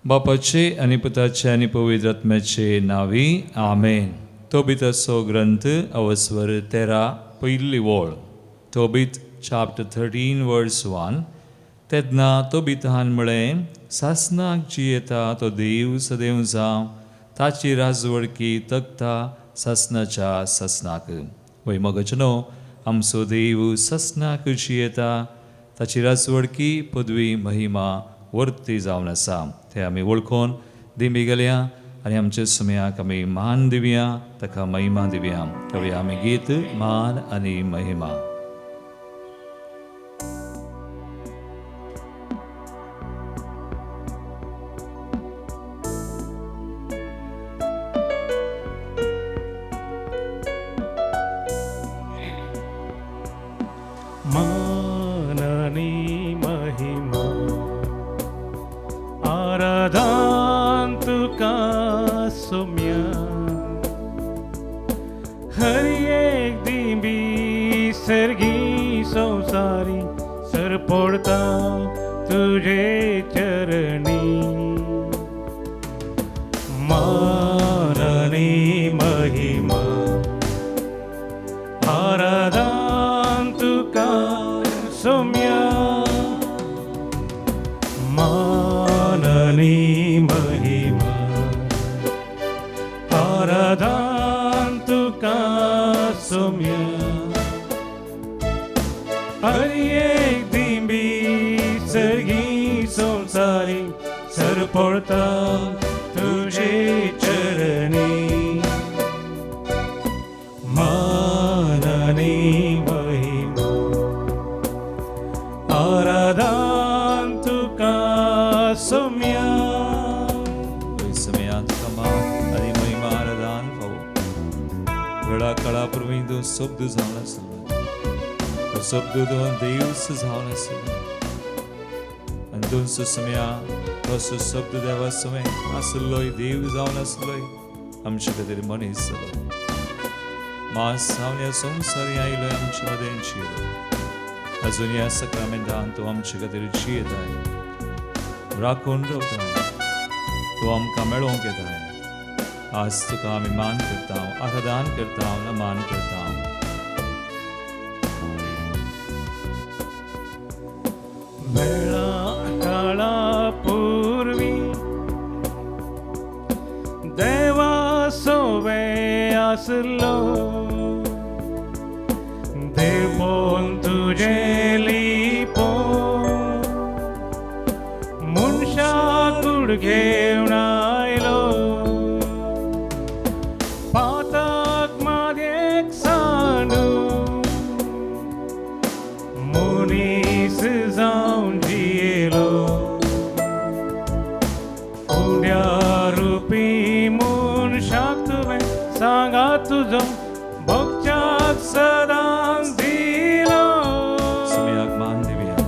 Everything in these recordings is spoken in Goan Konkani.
बापाचे आनी पुताचे आनी पवित्र आत्म्याचे नांवी आमेन. तोबीताचो ग्रंथ अवस्वर 13 पयली वळ. तोबीत चॅप्टर 13 वर्स 1. तेन्ना तोबीतान म्हळें, सासनाक जियेता तो देव सदैव जावं, ताची राजवडकी तगता सासनाच्या सासनाक. वय मगजनो, आमचो देव सासनाक जियेता, ताची राजवडकी पदवी महिमा वर्ती जावन आसा. ते आमी वळखून दिंबी गेल्या आनी आमच्या सुम्याक आमी मान दिवया, ताका महिमा दिवया. कवया आमी गीत मान आनी महिमा. माननी महिमा आराधन तुका सोम्या, हर एक दिंबी सर्गी संसारी सरपडता तुझे चरणी. माननी महिमा आराधन तुका सोम्या, माननी महिमा आराधन तुका सोम्या, हर एक दिंबी सर्गी संसारी सरपडता तुझे चरणी. माननी महिमा आराधन तुका सोम्या. समया तुका मान आनी महिमा आराधन फावो. वेळा काळा पुर्वी तूं शब्द जावन आसलो, तो शब्द तूं देवच जावन आसलो आनी तुमचो समया तसो शब्द देवा समय आसलोय, देव जावन आसलोय, आमचे खातीर मनीस जालो, मास जावन ह्या संवसारी आयलोय, आमचे मदें जियेलो. अजून ह्या सक्रामेंतान तूं आमचे खातीर जियेताय, राखून रावताय, तूं आमकां मेळोवंक येताय. आज तुका आमी मान करता, आराधन करता, मान करता. वेळा काळा पूर्वी देवा सोवे आसलो, देवोन तुझे लिपो मनशा कूड घेवन आयलो, पातक मादेक सांडू मनीस जावन जियेलो, उंड्या रुपी मनशाक तुवें सांगा तुजो भोगच्याक सदांच दिलो. सुम्याक मान दिवया.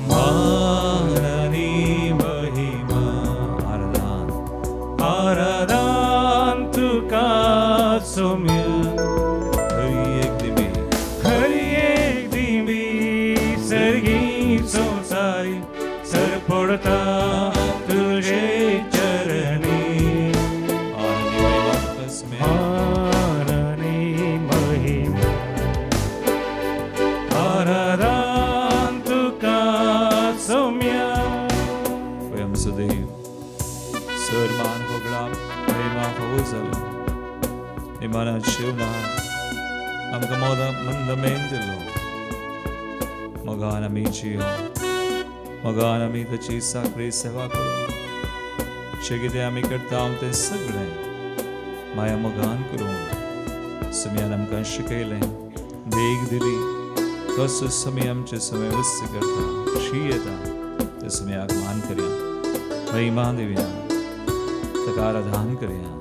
माननी महिमा आराधन आराधन तुका सोम्या, हर एक दिंबी हर एक दिंबी सर्गी संसारी सरपडता तुझे चरणी. आनंदी महिमा तुका सुम्या. माननी महिमा आराधन तुका सोम्या. पळय आमचो देव सर मान होगळा महिमा फावो जालो, इमानात शिवना आमकां मोदा मंद मेन दिलो. मोगान आमी जियो, मोगान आमी ताची साकरी सेवा करूं. जें कितें आमी करता तें सगळें माया मोगान करूं. सुम्यान आमकां शिकयलें, देख दिली, तसो समी आमचे समय वस्त करता, जियेता. त्या सुम्याक मान करया, महिमा दिवया, ताका आराधन करया.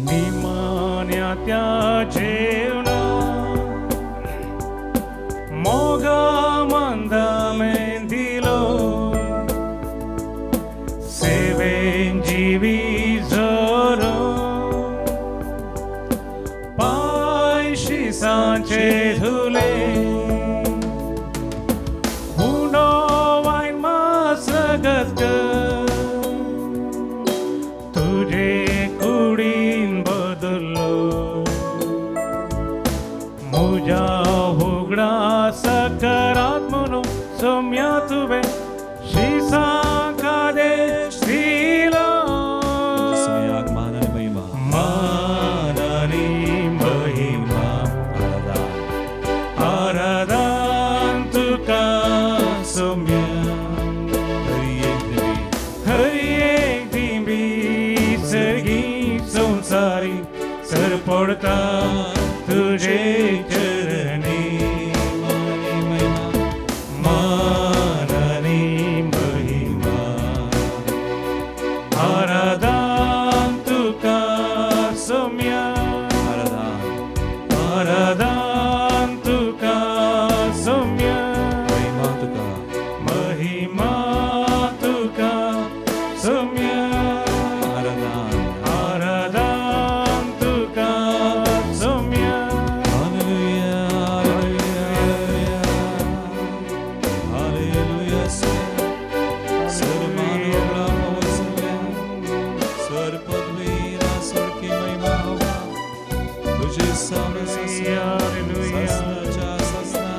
निमाण्या त्या जेवणा मोगा मंदा दिलो, सेवेन जिवी जोरो पाय शिसांचे धुले. कर तुझे कुडीन बदल्लो मुजा उगडा सकरात म्हणून सोम्या तुवें शिसा कादेश दिलो सुमयाक मान आनी महिमा मान आनी महिमा आराधन आराधन तुका सोम्या हरी एक देवी हर एक दिंबी सर्गी संसारी सर पडता तुझे चरणी मान आनी महिमा आराधन तुका सोम्या आराधन आराधन तुका सोम्या महिमा तुका महिमा तुका सोम्या आराधन आराधन तुका सोम्या हालेलुया हालेलुया हालेलुया सर मानवला पवसल्या सर पदवीला सरकी महिमा हवा तुझे सामने ससनाच्या ससना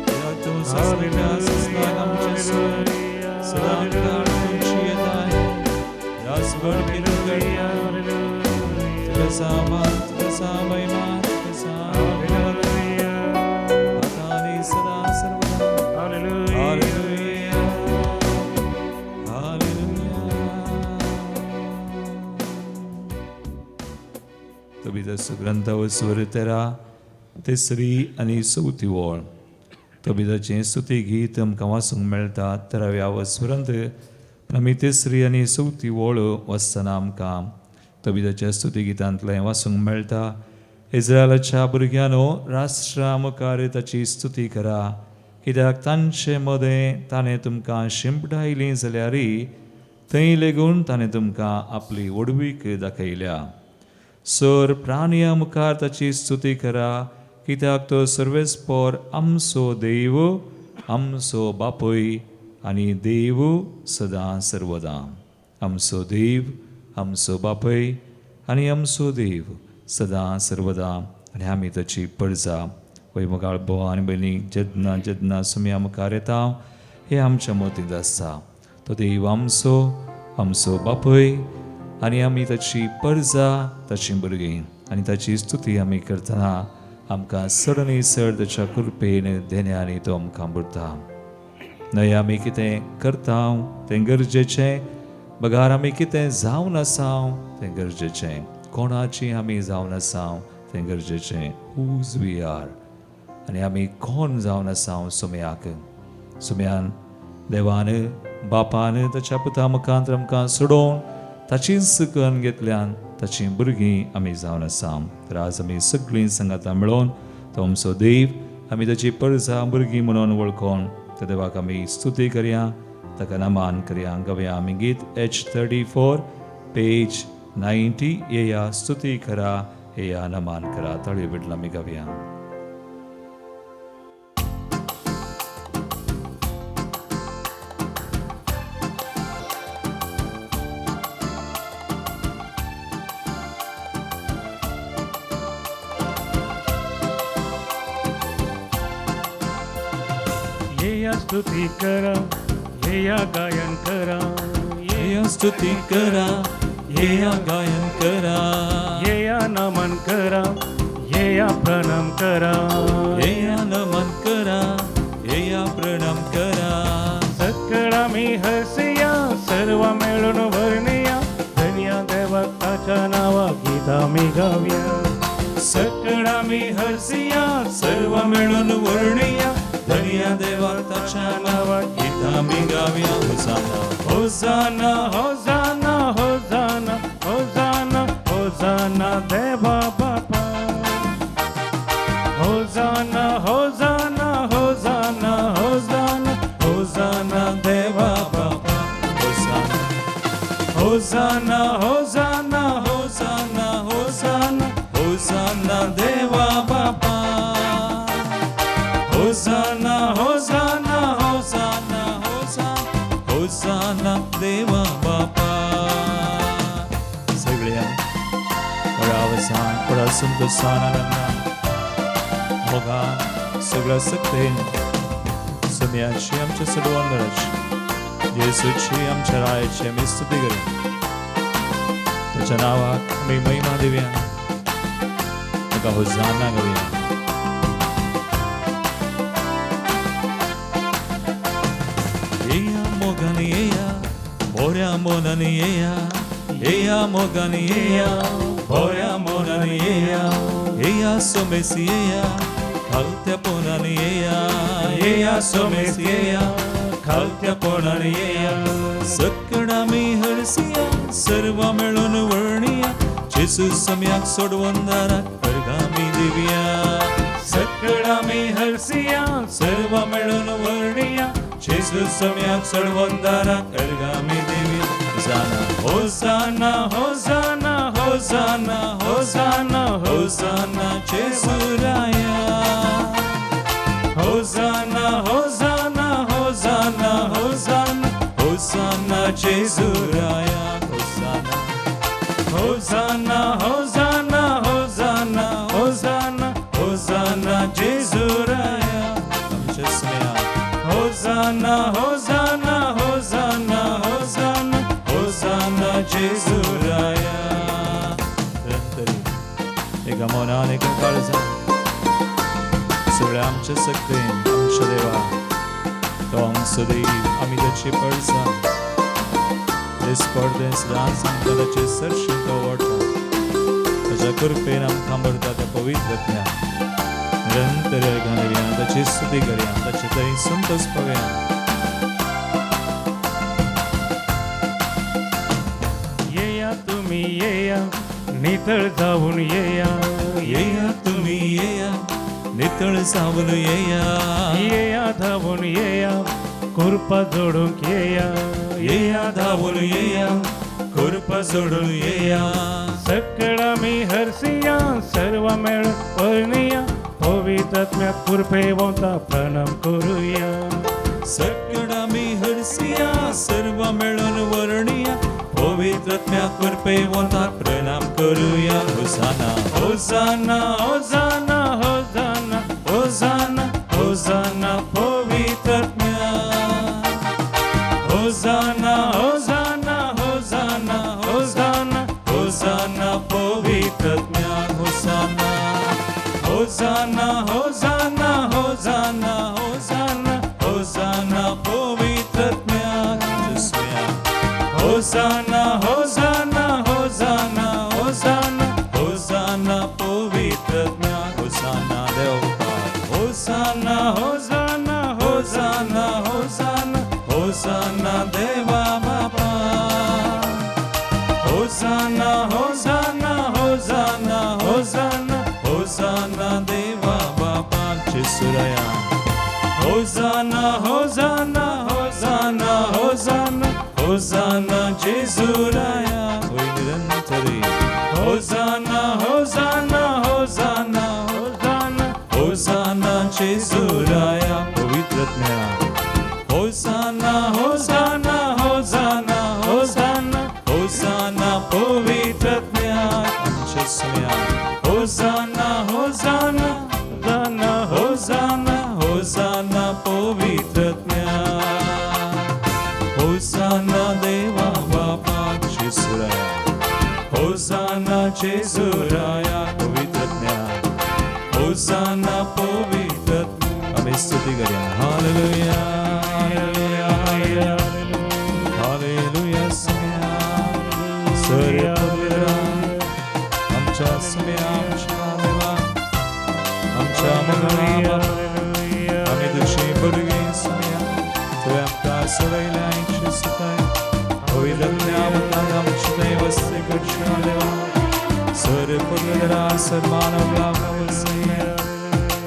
या तूं ससनाच्या ससनाक आमचे सर सदांकाळ तुमची येत आहे ह्या स्वर तुका सामान तुका महिमा तुका आता आणि सदा सर्वदा. Hallelujah hallelujah. तोबीताचो ग्रंथ वस्वर तेरा तिसरी आनी चवथी वळ. तोबीताचें स्तुती गीत आमकां वाचूंक मेळटा तेराव्या वस्वरांत. आमी तिसरी आनी चवथी वळ वाचतना आमकां तोबीताच्या स्तुती गितांतलें वाचूंक मेळटा. इस्रायलाच्या भुरग्यांनो, राष्ट्रा मुखार ताची स्तुती करा, कित्याक तांचे मदें ताणें तुमकां शिंपडायलीं जाल्यारय थंय लेगून ताणें तुमकां आपली व्हडवीक दाखयल्या. सर प्राणया मुखार ताची स्तुती करा, कित्याक तो सर्वेस्पोर आमचो देव, आमचो बापूय आनी देव सदां सर्वदां. आमचो देव, आमचो बापूय आनी आमचो देव सदां सर्वदां आनी आमी ताची परजा. वय मुखार भोव आनी भयणी, जेन्ना जेन्ना सुमया मुखार येता हें आमच्या मतींत आसता. तो देव आमचो, आमचो बापूय आनी आमी ताची परजा, ताची भुरगीं आनी ताची स्तुती आमी करतना आमकां चड आनी चड ताच्या कृपेन देण्यानी तो आमकां भरता. न्हय आमी कितें करता तें गरजेचें, बगार आमी कितें जावन आसा तें गरजेचें, कोणाची आमी जावन आसा तें गरजेचें. हुज we are आनी आमी कोण जावन आसा सुमयाक. सुमयान देवान बापान ताच्या पुता मुखांत आमकां सोडोवन ताचीच कन्न घेतल्यान ताचीं भुरगीं आमी जावन आसा. तर आज आमी सगळीं सांगातां मेळोवन तो आमचो देव, आमी ताची परजा भुरगीं म्हणून वळखोन त्या देवाक आमी स्तुती करया, ताका नमान करया. गावया आमी गीत H34 page 90. येया स्तुती करा, येया नमान करा. ताळयो भेटला आमी गावया. येया स्तुती करा, येया गायन करा, येया स्तुती करा, येया गायन करा, येया नमन करा, येया प्रणाम करा, येया नमन करा, येया प्रणाम करा. सकळा मी हसया, सर्व मेळून वर्णया, धन्या देवाक ताच्या नावा गीता मी गावया. सकळा मी हसया, सर्व मेळून वर्णया, धन्या देवाक ताच्या नावा गीता मी गावया. होसाना होसाना होसाना होसाना होसाना होसाना देवा बापा. होसाना होसाना होसाना होसाना होसाना देवा बापा. होसाना होसाना होसाना होसाना होसाना होसाना देवा बापा. होसाना होसाना होसाना होसाना होसाना संतोषान आनंदान मोगान सगळ्या सक्तेन सम्याची आमच्या सडवंदराची जेसूची आमच्या रायाची आमी स्तुती करूया. ताच्या नांवाक आमी महिमा दिवया, ताका होजाना करूया. येया मोगान येया, बोऱ्या मोनान येया, येया मोगान येया, बोऱ्या मोनान येया, येया सोमेस येया, खालत्या पोनान येया, येया सोमेस येया, खालत्या पोनान येया. सकड आमी हरसिया, सर्व मेळून वर्णिया, जेजू सम्याक सोडवून दाराक अर्घामी दिवया. सकड आमी हरसिया, सर्व मेळून वर्णिया, जेजू सम्याक सोडवून दाराक अर्घामी दिवया. होजाना होजाना होजाना होजाना होजाना जेजू राया. होजाना होजाना होजाना होजाना होजाना जेजू राया. होजाना होजाना होजाना होजाना होजाना होजाना जेजू राया. आमच्या स्नेहा होजाना होजाना होजाना होजाना होजाना जेजू राया. निरंतरी एका मनान एका काळजान सगळ्या आमच्या सक्तेन आमच्या देवा तो आमचो देव, आमी ताची पडसा दिसपडतें सदांच आमकां ताचे सरशी तो वडटा. ताच्या कृपेन आमकां भरता त्या पवित्र ज्ञान. निरंतर अर्घां दिवया, ताची स्तुती करया, ताचे थंय संतोष पावया. येया तुमी येया, नितळ जावन येया, येया तुमी येया, नितळ जावन येया, येया धांवून येया, कृपा जोडूंक येया, येया धांवून येया, कृपा जोडून येया. सकड आमी हरसिया, सर्व मेळून वर्णिया, पवित्र आत्म्याक कृपे वता प्रणाम करुया. सकड आमी हरसिया, सर्व मेळून वर्णिया, पवित्र आत्म्याक कृपे वता प्रणाम करुया. होजाना होजाना होजाना होजाना होजाना होजाना पवित्र आत्म्या. होजाना होजाना होजाना होजाना होजाना पवित्र आत्म्या. होजाना होजाना होजाना होजाना होजाना होजाना पवित्र आत्म्या. होजाना होजाना होजाना होजाना होजाना पवित्र आत्म्या. होजाना देव होजाना होजाना होजाना होजाना होजाना देवा बापा. होजाना होजाना होजाना होजाना होजाना देवा बापा. जेसुराया होजाना होजाना होजाना होजाना होजाना जेसुराया. होय निरंतरी होजाना होजाना होजाना होजाना होजाना जेसुराया. पवित्र आत्म्या होजाना होजाना होजाना होजाना होजाना पवित्र आत्म्या. आमच्या स्नेहा होजाना होजाना होजाना होजाना होजाना पवित्र आत्म्या. होजाना देवा बापा जेसुराया होजाना जेसुराया. पवित्र आत्म्या होजाना पवित्र आत्म्या. आमी स्तुती करूया. Hallelujah hallelujah hallelujah. Sneha sir पवित्र आमच्या स्नेहा आमच्या देवा आमच्या मंगळा बापा आमी तुजी भुरगीं स्नेहा तुवें आमकां सोडयल्या इच्छिताय पवित्र आत्म्या वतान आमची थंय वस्ती करच्या देवा. सर पवित्र सन्मान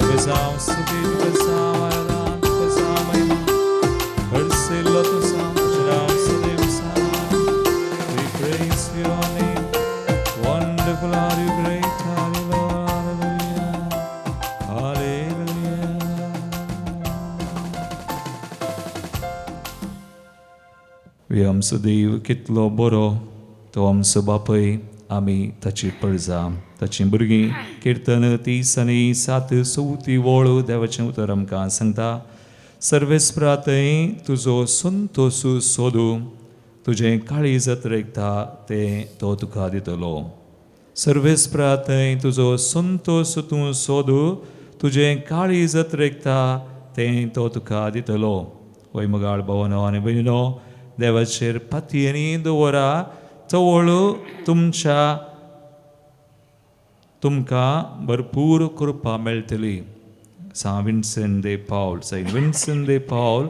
तुका स्तुती, तुका आराधना, तुका महिमा. हरसिल्लो तुझा नांव सदैव सा. We praise your name. Wonderful are you, great are you, Lord. Hallelujah. Hallelujah. आमचो देव कितलो बरो, तो आमचो बापूय आमी ताची प्रजा, ताची भुरगीं. किर्तन 37 चवथी वळ देवाचें उतर आमकां सांगता, सर्वेस्प्रातय तुजो संतोस सोदू, तुजें काळीज रेखता तें तो तुका दितलो. सर्वेस्प्रातय तुजो संतोस तूं सोदू, तुजें काळीज रेखता तें तो तुका दितलो. वय मगाळ भवनो आनी भयणो, देवाचेर पातयेनी दवरा, चवळ तुमच्या तुमकां भरपूर कृपा मेळटली. सांत विन्सन दे पावल, सेंट विन्सन दे पावल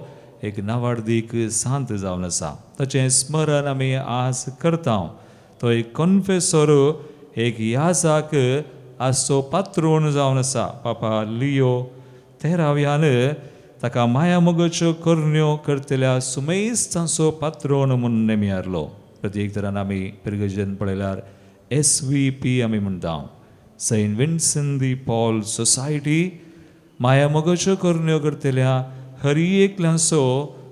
एक नावार्दीक सांत जावन आसा. ताचें स्मरण आमी आज करता. तो एक कॉन्फेसोर, एक याजाक आजचो पात्रोण जावन आसा. पापा लियो तेराव्यान ताका माया मोगाच्यो करण्यो करतल्या सुमेस्तांचो पात्रोण म्हूण नेमियारलो. प्रत्येक तरान आमी पिरगजन पळयल्यार SVP आमी म्हणटा, सेंट विन्सन दी पॉल सोसायटी. माया मोगाच्यो करण्यो करतल्या हर एकल्यांचो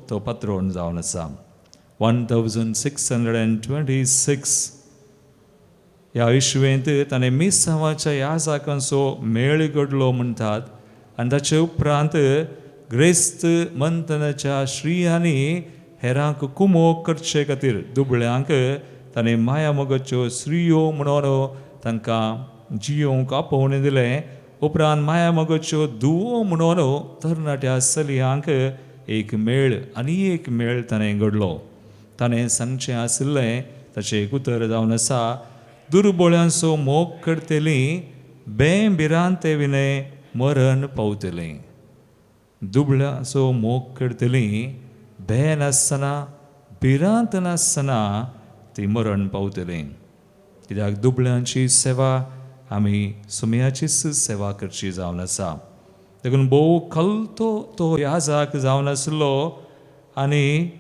तो पात्रोण जावन आसा. 1626 ह्या इश्वेंत ताणें मिसांवाच्या याजाकांचो मेळ घडलो म्हणटात आनी ताचे उपरांत ग्रेस्त मंथनाच्या श्रियांनी हेरांक कुमोक करचे खातीर दुबळ्यांक ताणें माया मोगाच्यो स्त्रियो म्हणून तांकां जियोवंक आपोवणें दिलें. उपरांत माया मोगाच्यो धुवो म्हणून तरणाट्या चलयांक एक मेळ आनी एक मेळ ताणें घडलो. ताणें सांगचें आशिल्लें ताचें एक उतर जावन आसा, दुर्बोळ्यांचो मोग करतलीं बें भिरांते विणें मरण पावतलीं. दुबळ्यांचो मोग करतलीं भंय नासतना भिरांत नासतना ती मरण पावतलीं. कित्याक दुबळ्यांची सेवा आमी सुमयाचीच सेवा करची जावन आसा. देखून भोव कलतो तो याजाक जावन आसलो आनी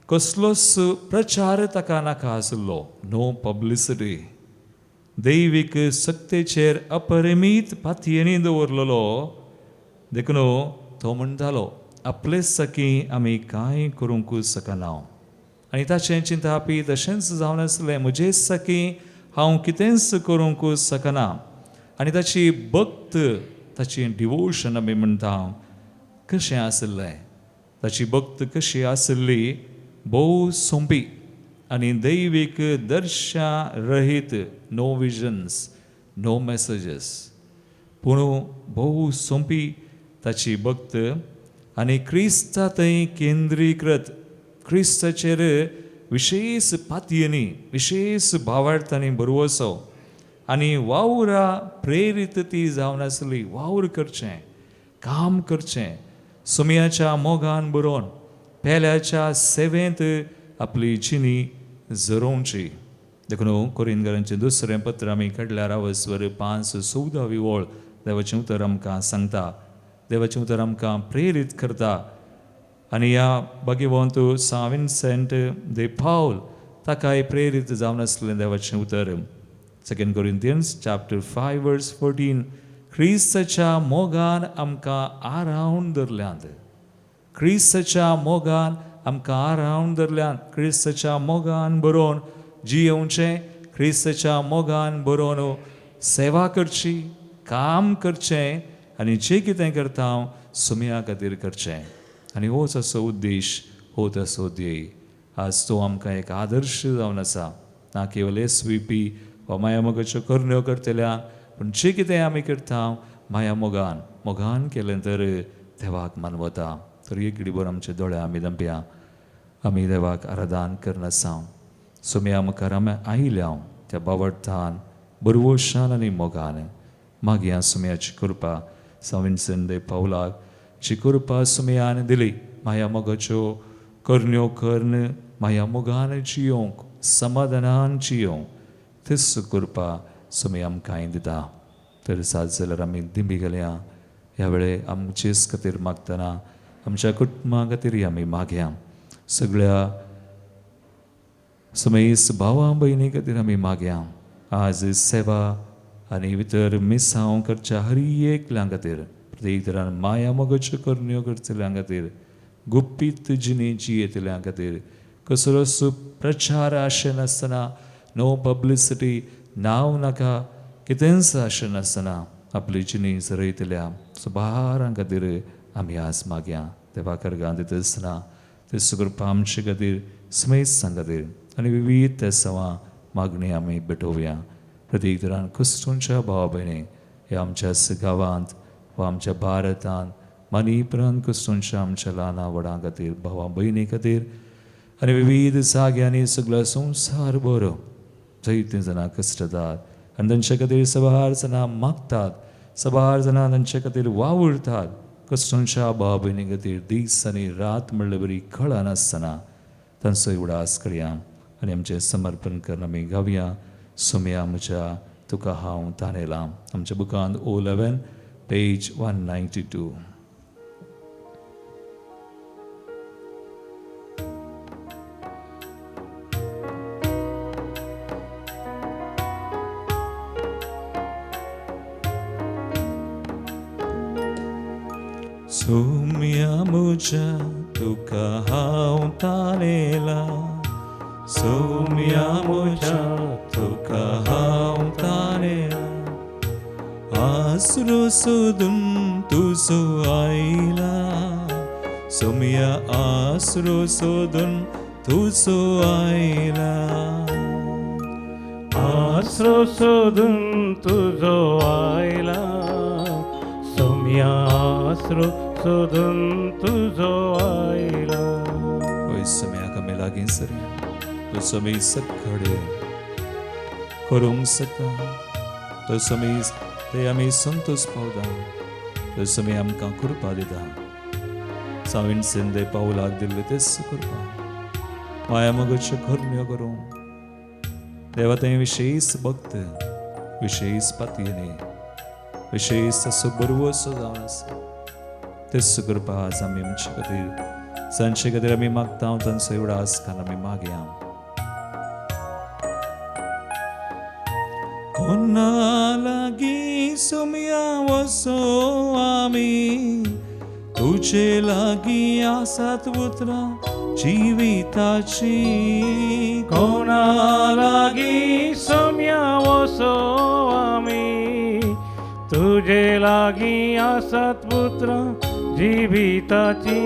कसलोच प्रचार ताका नाका आसलो, नो पब्लिसिटी. दैवीक सक्तेचेर अपरिमीत पातयेनी दवरलेलो. देखून तो म्हणटालो आपले सखी आमी कांय करूंक शकना. आनी ताचें चिंतापी तशेंच जावन आसलें, म्हजे सखी हांव कितेंच करूंक शकना. आनी ताची भक्त, ताची डिवोशन आमी म्हणटा कशें आशिल्लें, ताची भक्त कशी आशिल्ली, भोव सोंपी आनी दैवीक दर्शा रहीत, नो विजन्स नो मॅसेजीस, पूण भोव सोंपी ताची भक्त आनी क्रिस्ता थंय केंद्रीकृत, क्रिस्ताचेर विशेश पातयेनी विशेश भावार्थांनी बरवसो आनी वावरा प्रेरीत ती जावन आसली. वावर करचें, काम करचें, सुमयाच्या मोगान बरोवन पेल्याच्या सेवेंत आपली जिणी झरोवची. देखून कोरिनगरांचें दुसरें पत्र आमी काडल्यार आवस्वर 5:14 वळ देवाचें उतर आमकां सांगता, देवाचें उतर आमकां प्रेरीत करता. आनी ह्या भाग्यवंत सांत विन्सेंट दे पावल ताकाय प्रेरीत जावन आसलें देवाचें उतर. 2 Corinthians chapter 5 verse 14, क्रिस्ताच्या मोगान आमकां आरावन धरल्यांत, क्रिस्ताच्या मोगान आमकां आरावन धरल्यांत. क्रिस्ताच्या मोगान बरोवन जियेवचें, क्रिस्ताच्या मोगान बरोवन सेवा करची, काम करचें आनी जें कितें करता हांव सुमया खातीर करचें. आनी होच असो उद्देश, हो तसो ध्येय. आज तो आमकां एक आदर्श जावन आसा, ना केवल SVP वा माया मोगाच्यो करण्यो करतल्या, पूण जें कितें आमी करता माया मोगान मोगान केलें तर देवाक मानवता. तर एक घडीभर आमचे दोळे आमी दंपया, आमी देवाक आराधन करनासा. सुमया मुखार आमी आयल्या त्या बावडतान बरवशान आनी मोगान मागया सुमयाची कृपा. सांत विन्सन दे पावलाक जी कृपा सुमयान दिली, माया मोगाच्यो करण्यो कर्ण माया मोगान जियोवंक, समाधानान जियोवंक, तीच कृपा सुमया आमकांय दिता. तर सात जाल्यार आमी दिंबी घालया. ह्या वेळे आमचेच खातीर मागतना आमच्या कुटुंबा खातीर आमी मागया, सगळ्या समेस भावा भयणी खातीर आमी मागया. आज सेवा आनी भितर मिसांव करच्या हर एकल्या खातीर, प्रत्येक तरान माया मोगाच्यो करण्यो करतल्या खातीर, गुपीत जिणे जियेतल्या खातीर, कसलोच प्रचार आशेनासतना, नो पब्लिसिटी, नांव नाका कितेंच आशें नासतना आपली जिणी झरयतल्या सुबारां खातीर आमी आज मागया. देवा कर्गां दिता आसतना ते कृपा आमचे खातीर समेस्तां खातीर आनी विवीध तेसांवां मागणी आमी भेटोवया. प्रत्येक तरान क्रिस्तूंच्या भावा भयणी ह्या आमच्या गांवांत वा आमच्या भारतांत मानी उपरांत क्रिस्तूंच्या आमच्या ल्हाना व्हडां खातीर भावा भयणी खातीर आनी विवीध जाग्यांनी सगळो संवसार बरो जायतीं जाणां कश्टतात आनी तांचे खातीर सबार जाणां मागतात, सबार जाणां तांचे खातीर वावुरतात. क्रिस्तूंच्या भावा भयणी खातीर दीस आनी रात म्हणले बरी कळनासतना तांचो उडास करया आनी आमचें समर्पण करून आमी गावया. सोम्या म्हज्या तुका हांव तानेलां. आमच्या बुकांत 11 पेज 192. सोम्या म्हज्या तुका हांव तानेलां, सोम्या म्हज्या तुका हांव तानेलां, आसरो सोदून तुजो आयला, सोम्या आसरो सोदून तुजो आयला, आसरो सोदून तुजो आयला, सोम्या आसरो सोदून तुजो आयला. ओय सोम्या आमी लागीं सरया, तो सोमी सगळे करूंक शकता, तो सोमी ते आमी संतोष पावता, तो सोमी आमकां कृपा दिता. साविन सिंदे पावलाक दिल्ले तेच कृपा माया मगच्यो करण्यो करूं देवा थंय विशेष भक्त विशेष पातयेनी विशेष तसो बरवसो जावन आसा तेच कृपा आज आमी आमचे खातीर तांचे खातीर आमी मागता, तांचो उडास कारण आमी मागया. कोणा लागीं सोम्या वसो आमी, तुजे लागीं आसात उतरां जिविताची. कोणा लागीं सोम्या वसो आमी, तुजे लागीं आसात उतरां जिविताची.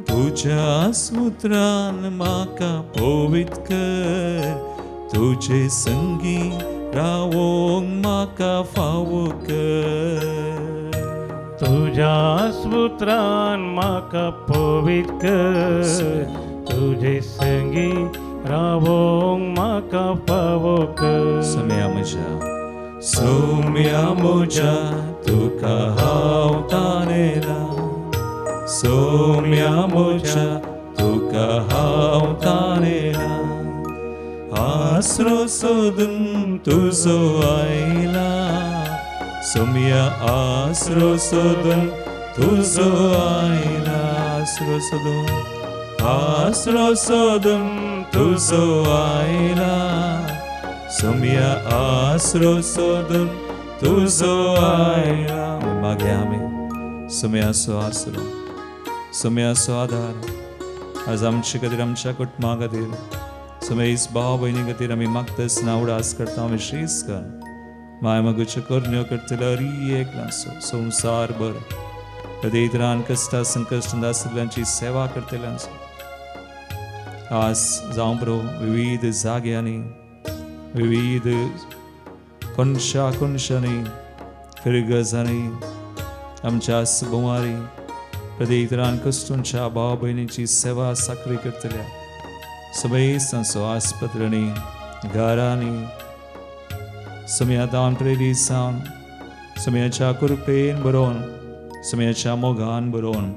तुज्या सुत्रान म्हाका पवित्र कर, तुजे संगी रावोंक म्हाका फावो कर. तुज्या सुत्रान म्हाका पवित्र कर, तुजे संगी रावोंक म्हाका फावो कर. सोम्या म्हज्या, सोम्या म्हज्या तुका हांव तानेलां, सोम्या म्हज्या तुका हांव तानेलां, आसरो सोदून तुजो आयला, सोम्या आसरो सोदून तुजो आयला, आसरो सोदून, आसरो सोदून तुजो आयला, सोम्या आसरो सोदून तुजो आयला. मागया आमी सोम्याचो आसरो, सोम्याचो आदार आज आमचे खातीर, आमच्या कुटुंबा खातीर, समेस भाव भयणी खातीर आमी मागता उडास करता. विशेष कर माय मगच्यो करण्यो करतले हरी एक लासो संवसार भर प्रदेत्रान कश्टा संकश्ट आशिल्ल्यांची सेवा करतल्यांचो आज जावं पुरो विविध जाग्यांनी विविध कोनशा कोनशांनी फिरगजांनी आमच्या भोंवारी प्रदेत्रान कश्टूंच्या भाव भयणीची सेवा साकरी करतल्या समेस्तांचो आस्पत्र्यांनी घरांनी सम्यातान प्रेरीत जावन सम्याच्या कृपेन बरोवन सम्याच्या मोगान बरोवन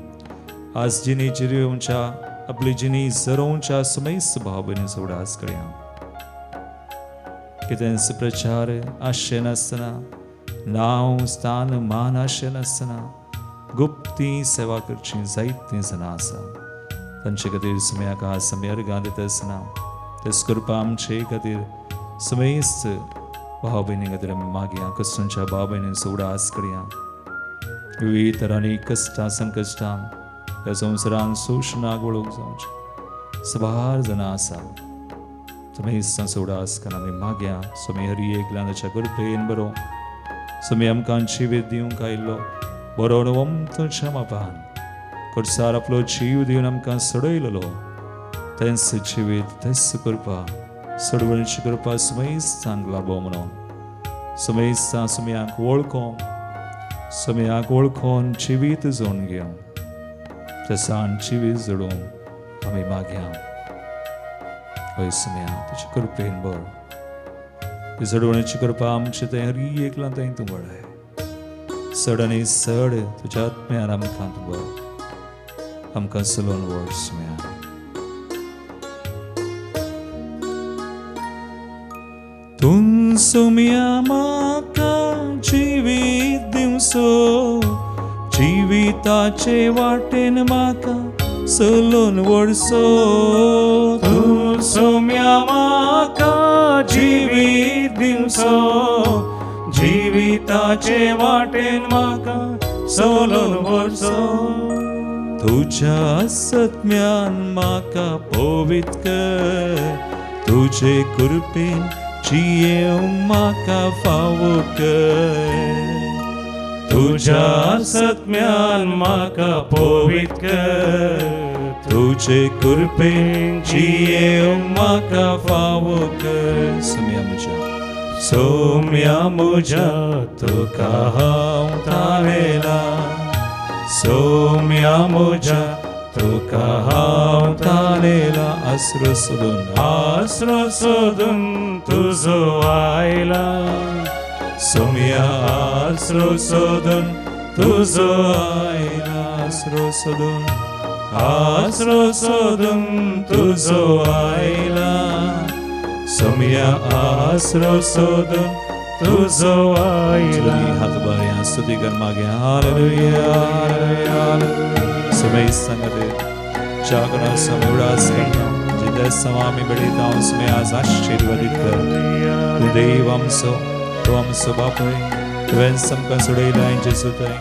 आज जिणी जिरोवच्या आपली जिणी जरोवच्या समेस्त भाव भयणीचो उडास करया. कितेंच प्रचार आशें नासतना, नांव स्थान मान आशें नासतना गुप्ती सेवा करची जायतीं जाणां आसा. तांचे खातीर सम्याक आज आमी अर्गां दिता आसतना तेच कृपा आमचे खातीर समेस्त भाव भयणी खातीर आमी मागया. क्रिस्तूंच्या भाव भयणींचो उडास करया. विविध तरांनी कश्टां संकश्टां ह्या संवसारान शोशणाक वळोवंक जावचें सबार जाणां आसा. तुमी उडास कारण आमी मागया सोमी हरी एकल्यान ताच्या कृपेन बरो सोमी आमकां जिवीत दिवंक आयिल्लो बरोवन वमतच्या मापान कोर्सार आपलो जीव दिवन आमकां सोडयलेलो तेंच जिवीत तेच कृपा सोडवणीची कृपा सुमयस्तांक लाबो म्हणून सुमयस्तां सुमयांक वळखोंक सुमयाक वळखोन जिवीत जोडून घेवंक तसान जिवीत जोडूंक आमी मागया. हय सुमया तुजे कृपेन बर ती सोडवणीची कृपा आमचे थंय हरी एकला थंय तूं बळाय चड आनी चड तुज्या आत्म्यान आमकां तूं बर आमकां चलोवन व्हर सुमया. तूं सुमया म्हाका जिवीत दिवसो जिविताचे वाटेन म्हाका चलोवन व्हरसो. तूं सोम्या म्हाका जिवीत दिवसो जिविताचे वाटेन म्हाका चलोवन व्हरसो. तुज्या सत्म्यान म्हाका पवित्र कर तुजे कृपेन जियेवंक म्हाका फावो कर. तुज्या सत्म्यान म्हाका पवित्र कर तुजे कृपेन जियेवंक म्हाका फावो कर. सुमया म्हज्या सोम्या म्हज्या तुका हांव ताळेला सोम्या म्हज्या तुका हांव ताळेला आसरो सोदून आसरो सोदून तुजो आयला सोम्या आसरो सोदून तुजो आयला आसरो सोदून आसरो सोदून तुजो आयला सोम्या आसरो सोदून तुजो आयला. हात बऱ्या स्तुती कर मागे. Hallelujah hallelujah. समय संगते जागरण समय उडास करता जिथे समा आमी बेडिता समय आज आशीर्वादित कर. तूं देव आमचो तूं आमचो बापूय तुवें आमकां सोडयलां जेजू थंय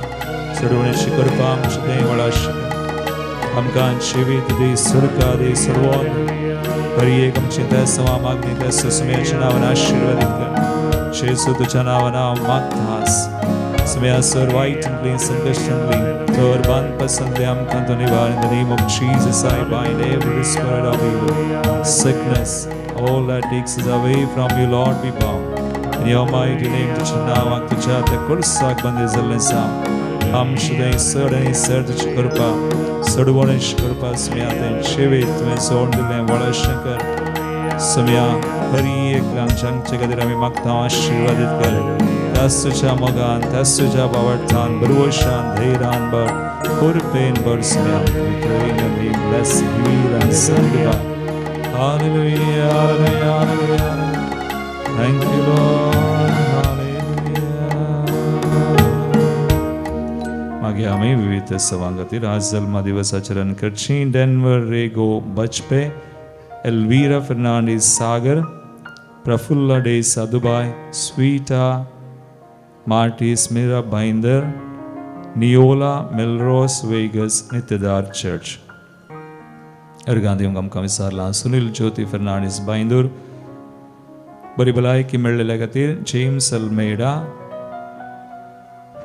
सोडवणेची कृपा आमचे थंय वळाशिल्लें आमकां जिवीत दी सुडका दी सोडवण हरी एक आमची त्या समा मागणी त्या सुसमयाच्या नांवान आशीर्वादित कर. जेजू तुझ्या नांवान हांव मागतास सुमया सर वायटांतली संकश्टांतली तर बांदपासांतली आमकां तो निवार. In the name of Jesus I bind every spirit of evil, sickness, all that takes us away from you, Lord, we bow. In your mighty name, तुझ्या नांवाक तुझ्या त्या कुर्साक बंदी जाल्लें सांग आमचे थंय चड आनी चड तुजी कृपा सोडवणेची कृपा सुमया थंय जिवीत तुवें सोडून दिलें वळशें कर. सुमया हरी एक आमच्या खातीर आमी मागता आशीर्वादीत कर. त्याच तुज्या मोगान त्याच तुज्या बावडतान बरवशान धैर्यान बर कृपेन बर Somaiya. We pray in your name, bless, heal and sanctify. Hallelujah, hallelujah, hallelujah. Thank you, Lord. Hallelujah. मागीर आमी विविध सवां खातीर आज जल्मा दिवस आचरण करची. Denver Rego Bajpe, Elvira Fernandes Sagar, Prafulla D'Sa Dubai, Sweeta Martis Mira Bhayandar, Niola Melrose Vegas Nityadhar church. अर्गां दिवंक आमकां विचारलां सुनील ज्योती फर्नांडीस बांयदूर बरी भलायकी मेळ्ळेल्या खातीर जेम्स अल्मेडा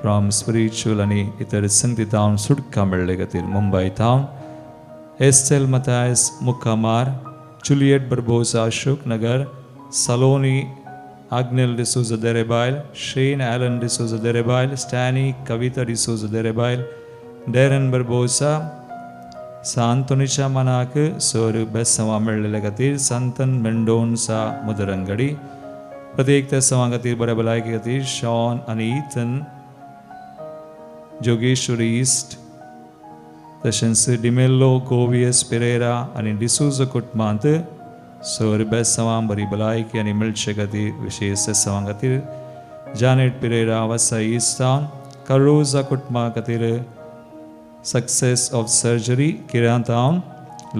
फ्रॉम स्पिरिच्युअल आनी इतर संगती तावन सुटका मेळ्ळे खातीर Mumbai तावन Estelle Mathias Mukamar, Juliet Barbosa Ashok Nagar, Saloni Agnel D'Souza Derebail, Shane Allen D'Souza Derebail, Stany Kavita D'Souza Derebail, Darren Barbosa, सांतोनीच्या मनाक सोर बेसवा मेळ्ळेले खातीर संतन मेंडोन्सा मुदरंगडी प्रत्येक त्या सवां खातीर बऱ्या भलायकी खातीर शॉन आनी इथन जोगेश्वरी इस्ट तशेंच डिमेल्लो गोवियस पिरेरा आनी डिसूजा कुटुंबांत सोर बेसवां बरी भलायकी आनी मेळचे खातीर विशेश सवां खातीर जानेट पिरेरा वसाई इस्टावन करोजा कुटुंबा खातीर सक्सेस ऑफ सर्जरी किरांतावन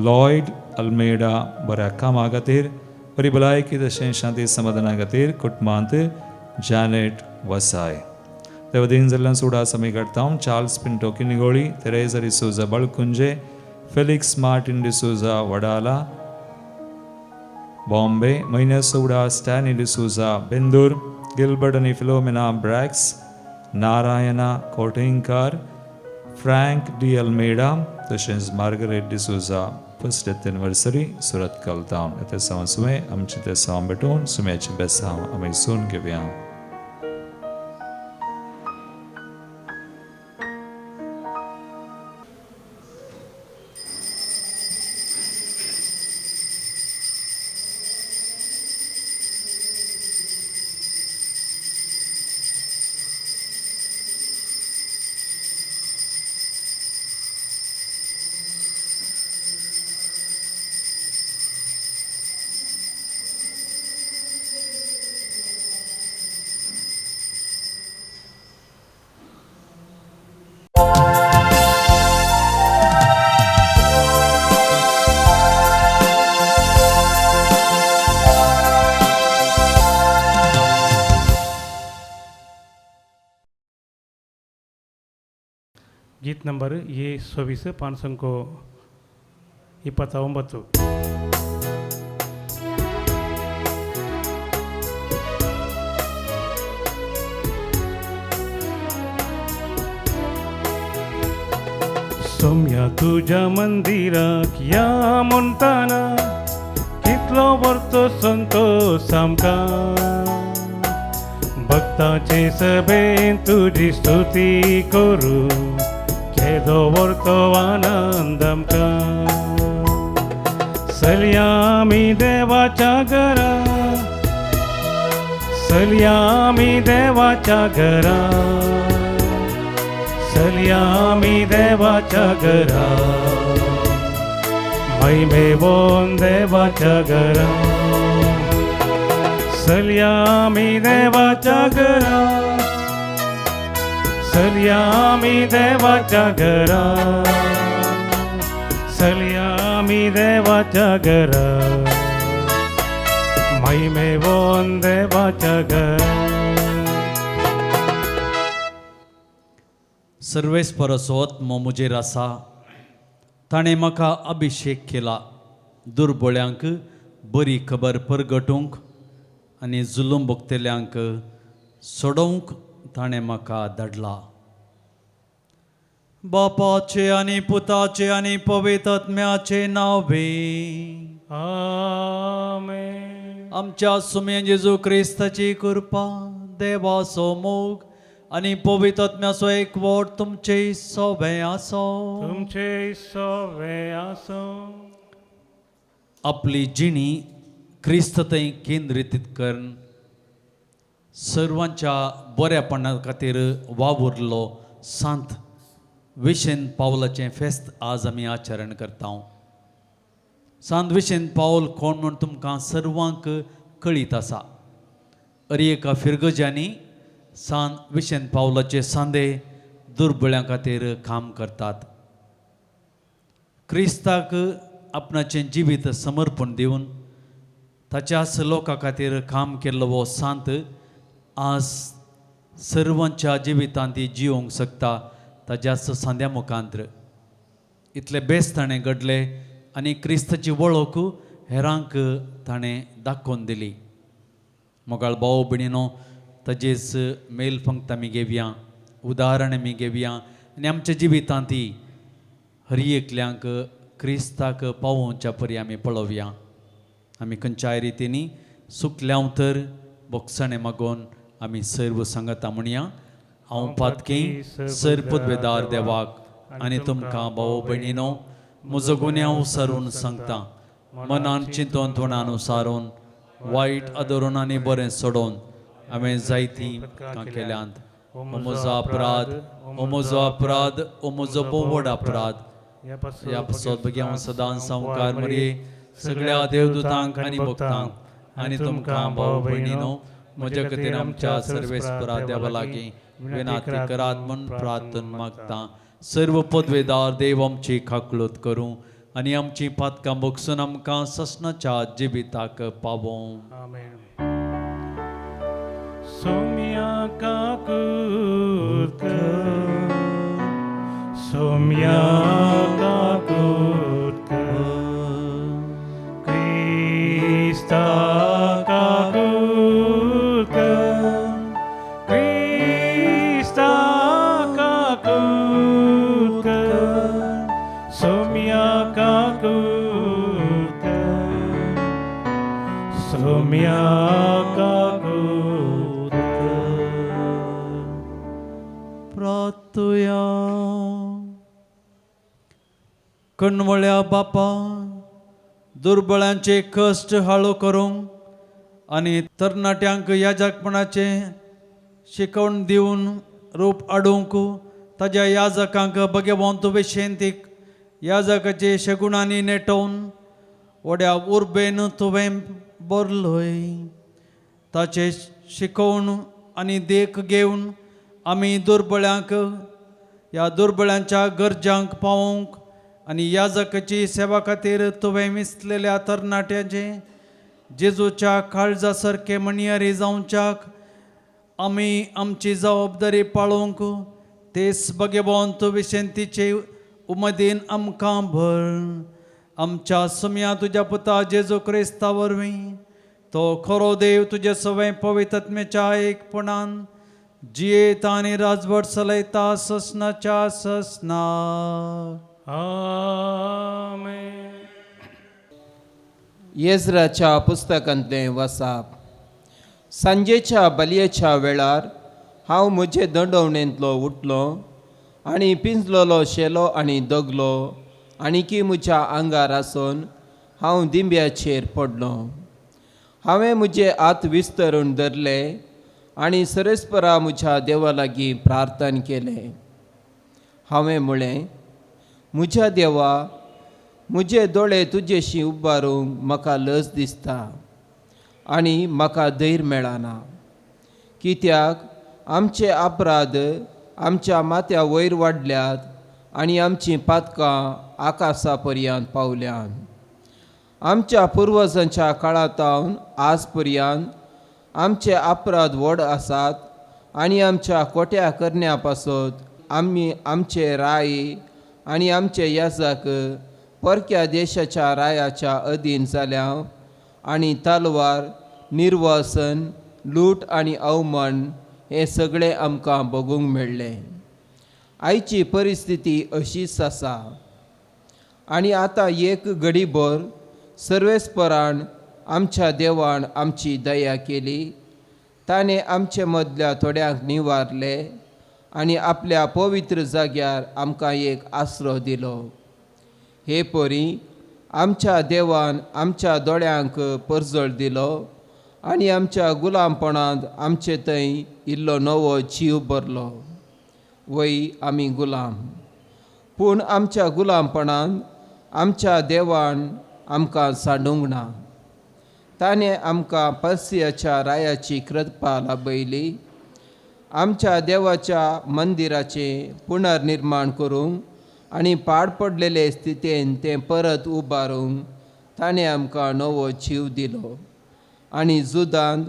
लॉयड अल्मेडा बऱ्या कामा खातीर बरी भलायकी तशें शांती समाधाना खातीर कुटुंबांत जानेट वसाय देवदीन जाल्ल्यान सुडा आमी काडटा Charles Pinto Kinnigoli, Teresa D'Souza Balkunje, Felix Martin D'Souza Wadala, Bombay, म्हयन्याचो उडास स्टॅनी डिसोजा बेंदूर, गिलबर्ट आनी फिलोमिना ब्रॅक्स, Narayana Kotekar, Frank D Almeida, तशेंच Margaret D'Souza first death anniversary, Surathkal town. तेसांव सुवें आमचें तेसांव भेटोवन सुम्याचें बेसांव आमी सून घेवया. गीत ನಂಬರ್ ಎ 26 ಪಾನ್ಸಂಕೋ 29. सोम्या तुज्या मंदिराक या म्हणटाना कितलो वर्तो संतोश आमकां, भक्ताचे सभेन तुजी स्तुती करूं केदो वर्तो आनंद आमकां. चलया आमी देवाच्या घरा, चलया आमी देवाच्या घरा, चलया आमी देवाच्या घरा, महिमेवोन देवाच्या घरा, चलया आमी देवाच्या घरा, चलया आमी देवाच्या घरा, चलया आमी देवाच्या घरा, महिमेवोन देवाच्या घरा. सर्वेस्पराचो आत्मो म्हजेर आसा, ताणें म्हाका अभिशेक केला दुर्बळ्यांक बरी खबर परगटूंक आनी जुलूम भोगतल्यांक सोडोवंक ताणें म्हाका धाडला. बापाचे आनी पुताचे आनी पवित्र आत्म्याचे नांवे आमेन. आमच्या सुम्या जेजू क्रिस्ताची कृपा, देवाचो मोग आनी पवित्र आत्म्याचो एकवट तुमचे सोबे आसो. तुमचे सोबे आसो. आपली जिणी क्रिस्त थंय केंद्रीत करून सर्वांच्या बऱ्यापणा खातीर वावुरलो सांत विशेन पावलाचें फेस्त आज आमी आचरण करता. सांत विशेन पावल कोण म्हूण तुमकां सर्वांक कळीत आसा. अरी एका फिरगजांनी सांत विशेन पावलाचे सांदे दुर्बळ्यां खातीर काम करतात. क्रिस्ताक आपणाचें जिवीत समर्पण दिवन ताच्याच लोकां खातीर काम केल्लो हो सांत आज सर्वांच्या जिवितांत ती जिवंक शकता ताज्याच सांद्या मुखांत्र. इतले बेस ताणें घडले आनी क्रिस्ताची वळख हेरांक ताणें दाखोवन दिली. मोगाळ भाव भयणीनो, ताजेच मेल पंक्त आमी घेवया, उदाहरण आमी घेवया आनी आमच्या जिवितांत ती हर एकल्यांक क्रिस्ताक पावोवच्या परी आमी पळोवया. आमी खंयच्याय रितींनी सुकल्या तर बोगसणें मागोवन आमी सर्व सांगता म्हणया. हांव पातकी सर पदवेदार देवाक आनी तुमकां भाव भयणीनो म्हजो गुन्यांव सारून सांगता. मनान चिंतून तोंडान सारून वायट आदरून आनी बरें सोडोवन हांवें जायतीं केल्यांत. ओ म्हजो अपराध, ओ म्हजो अपराध, ओ म्हजो भोव व्हड अपराध. ह्या पासत भुरग्यां हांव सदां सामकार मरये सगळ्या देवदूतांक आनी भक्तांक आनी तुमकां भाव भयणीनो म्हज्या खातीर आमच्या सर्वेस्परा देवा लागीं विनाती करात म्हूण प्रार्थना मागता. सर्व पदवेदार देव आमची खाकलूत करूं आनी आमची पातकां भोगसून आमकां ससनाच्या जिविताक पावों. आमेन. सोम्या काकूत कर, सोम्या काकूत कर, क्रिस्ता कणवळ्या बापा, दुर्बळांचे कश्ट हाळो करूंक आनी तरणाट्यांक याजकपणाचें शिकवण दिवन रूप हाडूंक ताज्या याजकांक भगवंत विशेंतीक याजकाचे शगुणांनी नेटोवन व्हड्या उर्बेन तुवें बरलोय. ताचे शिकोवन आनी देख घेवन आमी दुर्बळ्यांक ह्या दुर्बळ्यांच्या गरजांक पावोवंक आनी याजकाची सेवा खातीर तुवें विसलेल्या तरणाट्याचें जेजूच्या काळजा सारकें म्हणयारी जावच्याक आमी आमची जबाबदारी पाळोवंक तेच भगवंत विशंतीचे उमेदीन आमकां भर. आमच्या सुम्या तुज्या पुता जेजू क्रिस्ता वरवीं, तो खरो देव तुजे सवय पवित्रत्मेच्या एकपणान जियेता आनी राजवट चलयता ससनाच्या ससना. आमेन. येज्राच्या पुस्तकांतलें वसाप. सांजेच्या बलयेच्या वेळार हांव म्हजे दंडवणेंतलो उठलो आनी पिंजलेलो शेलो आनी दगलो आनीकी म्हज्या आंगार आसून हांव दिंब्याचेर पडलो. हांवें म्हजे हात विस्तरून धरले आनी सरस्परा म्हज्या देवा लागीं प्रार्थना केलें. हांवें म्हळें, म्हज्या देवा, म्हजे दोळे तुजेशी उबारूंक म्हाका लज दिसता आनी म्हाका धैर्य मेळना, कित्याक आमचे अपराध आमच्या माथ्या वयर वाडल्यात आनी आमचीं पातकां आकाशा पर्यंत पावल्यात. आमच्या पुर्वजांच्या काळांतावन आज पर्यंत आमचे अपराध व्हड आसात आनी आमच्या कोट्या करण्या पासत आमी आमचे राय आनी आमचे याजक परक्या देशाच्या रायाच्या अधीन जाल्या आनी तलवार, निर्वासन, लूट आनी अवमान हें सगळें आमकां भोगूंक मेळ्ळें. आयची परिस्थिती अशीच आसा. आनी आतां एक घडीभर सर्वेस्परान आमच्या देवान आमची दया केली. ताणें आमचे मदल्या थोड्यांक निवारले आनी आपल्या पवित्र जाग्यार आमकां एक आसरो दिलो. हे परी आमच्या देवान आमच्या दोळ्यांक परजळ दिलो आनी आमच्या गुलामपणांत आमचे थंय इल्लो नवो जीव भरलो. वय, आमी गुलाम, पूण आमच्या गुलामपणांत आमच्या देवान आमकां सांडूंक ना. ताणें आमकां पर्सियाच्या रायाची कृपा लाभयली, आमच्या देवाच्या मंदिराचें पुनर्निर्माण करूंक आनी पाड पडलेले स्थितीन तें परत उबारूंक ताणें आमकां नवो जीव दिलो आनी जुदांत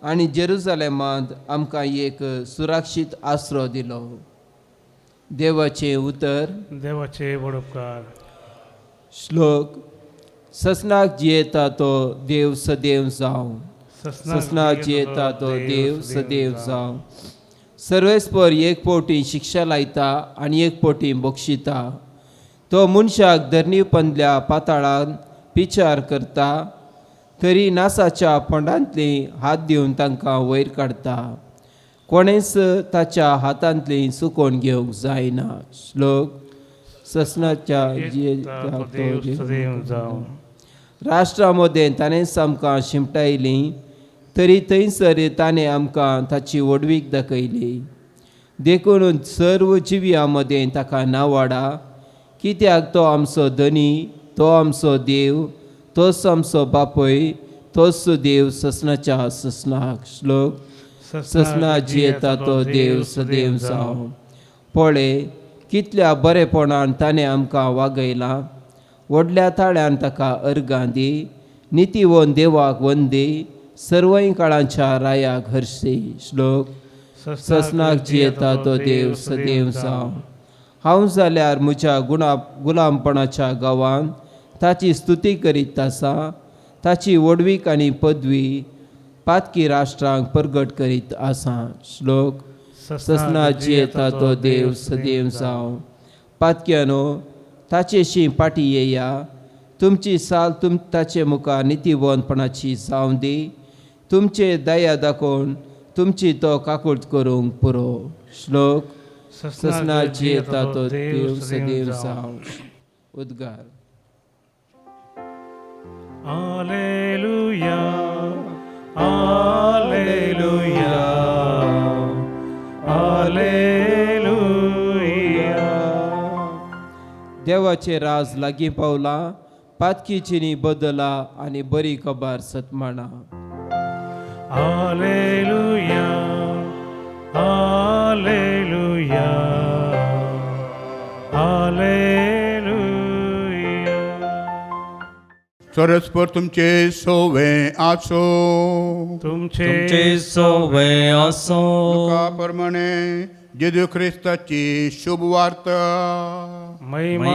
आनी जेरुजलेमांत आमकां एक सुरक्षीत आसरो दिलो. देवाचें उतर. देवाचे व्हड उपकार. श्लोक. ससनाक जियेता तो देव सदैव जावं. ससनाक जियेता तो देव सदैव जावं. सर्वेस्पर एक फावटी शिक्षा लायता आनी एक फावटी बक्षिता. तो मनशाक धरणी पंदल्या पाताळान पिचार करता, तरी नासाच्या फोंडांतली हात दिवन तांकां वयर काडटा. कोणेच ताच्या हातांतली चुकोवन घेवंक जायना. श्लोक. ससनाच्या जियेता तो देव सदैव जावं. राष्ट्रा मदें ताणेंच आमकां शिमटायलीं, तरी थंयसर ताणें आमकां ताची व्हडवीक दाखयली. देखून सर्व जिव्यां मदें ताका नावाडा, कित्याक तो आमचो धनी, तो आमचो देव, तोच आमचो बापूय, तोच देव ससनाच्या ससनाक. श्लोक. ससना जियेता तो देव सदैव जावं. पळय कितल्या बरेपणान ताणें आमकां वागयलां. व्हडल्या ताळ्यान ताका अर्गां दी. नितीवन देवाक वंदी, सर्वय काळांच्या रायाक हरशी. श्लोक. ससनाक जियेता तो देव सदैव जावं. हांव जाल्यार म्हज्या गुणा गुलामपणाच्या गांवांत ताची स्तुती करीत आसा. ताची व्हडवीक आनी पदवी पातकी राष्ट्रांक परगट करीत आसा. श्लोक. ससना जियेता तो देव सदैव जावं. पातक्यानो, ताचेशी पाटी येया. तुमची साल तुम ताचे मुखार नितीवंतपणाची जावं दी. तुमचे दया दाखोवन तुमची तो काकूट करूंक पुरो. श्लोक. ससना जियेता तो देव सदैव जावं. उद्गार. आलेलुया, आलेलुया, आलेलुया. देवाचे राज लागीं पावला. पातकीची बदला आनी बरी खबर सतमाणा. आलेलुया, आलेलुया, आलेलुया. सरस्पर तुमचे सोवे आसो. तुमचे तुमचे सोवे असो. लुका प्रमाणे जेजू ख्रिस्ताची शुभ वार्ता. महिमा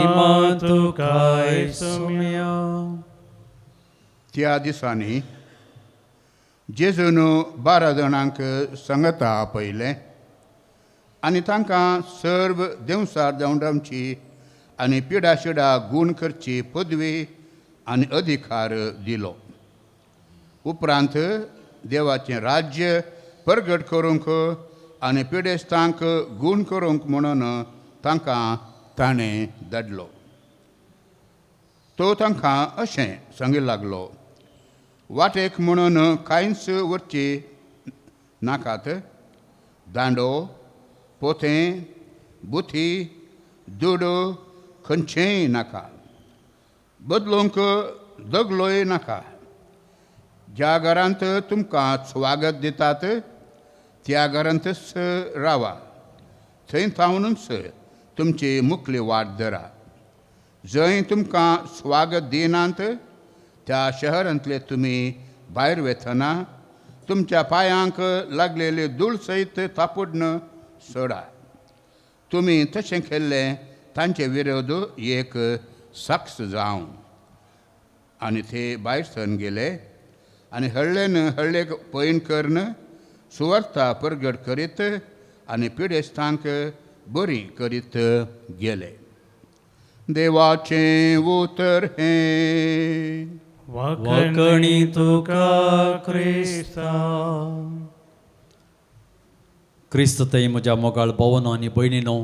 तुका सुम्या. त्या दिसांनी जेजून 12 जाणांक सांगता आपयलें आनी तांकां सर्व देंवसार देंवडांची आनी पिडाशिडा गूण करची पदवी आनी अधिकार दिलो. उपरांत देवाचें राज्य परगट करूंक आनी पिडेस्तांक गूण करूंक म्हणून तांकां ताणें धाडलो. तो तांकां अशें सांगी लागलो, वाटेक म्हणून कांयच व्हरची नाकात, दांडो, पोथें, बुथी, दुडू खंयचेंय नाका, बदलूंक दगलोय नाका. ज्या घरांत तुमकां स्वागत दितात त्या घरांतच रावा, थंय थावनूच तुमची मुखली वाट धरा. जंय तुमकां स्वागत दिनात त्या शहरांतले तुमी भायर वेतना तुमच्या पांयांक लागलेले धूळ सयत थापडन सोडा. तुमी तशें केल्लें तांचे विरोध एक साक्ष जावं. आनी ते भायर सरून गेले आनी हळ्ळेन हळ्ळेक पयण करून सुवार्ता परगट करीत आनी पिडेस्तांक बरी करीत गेले. देवाचें उतर हें. वाकणी तुका क्रिस्ता. क्रिस्त थंय म्हज्या मोगाळ भोवनो आनी भयणीनो,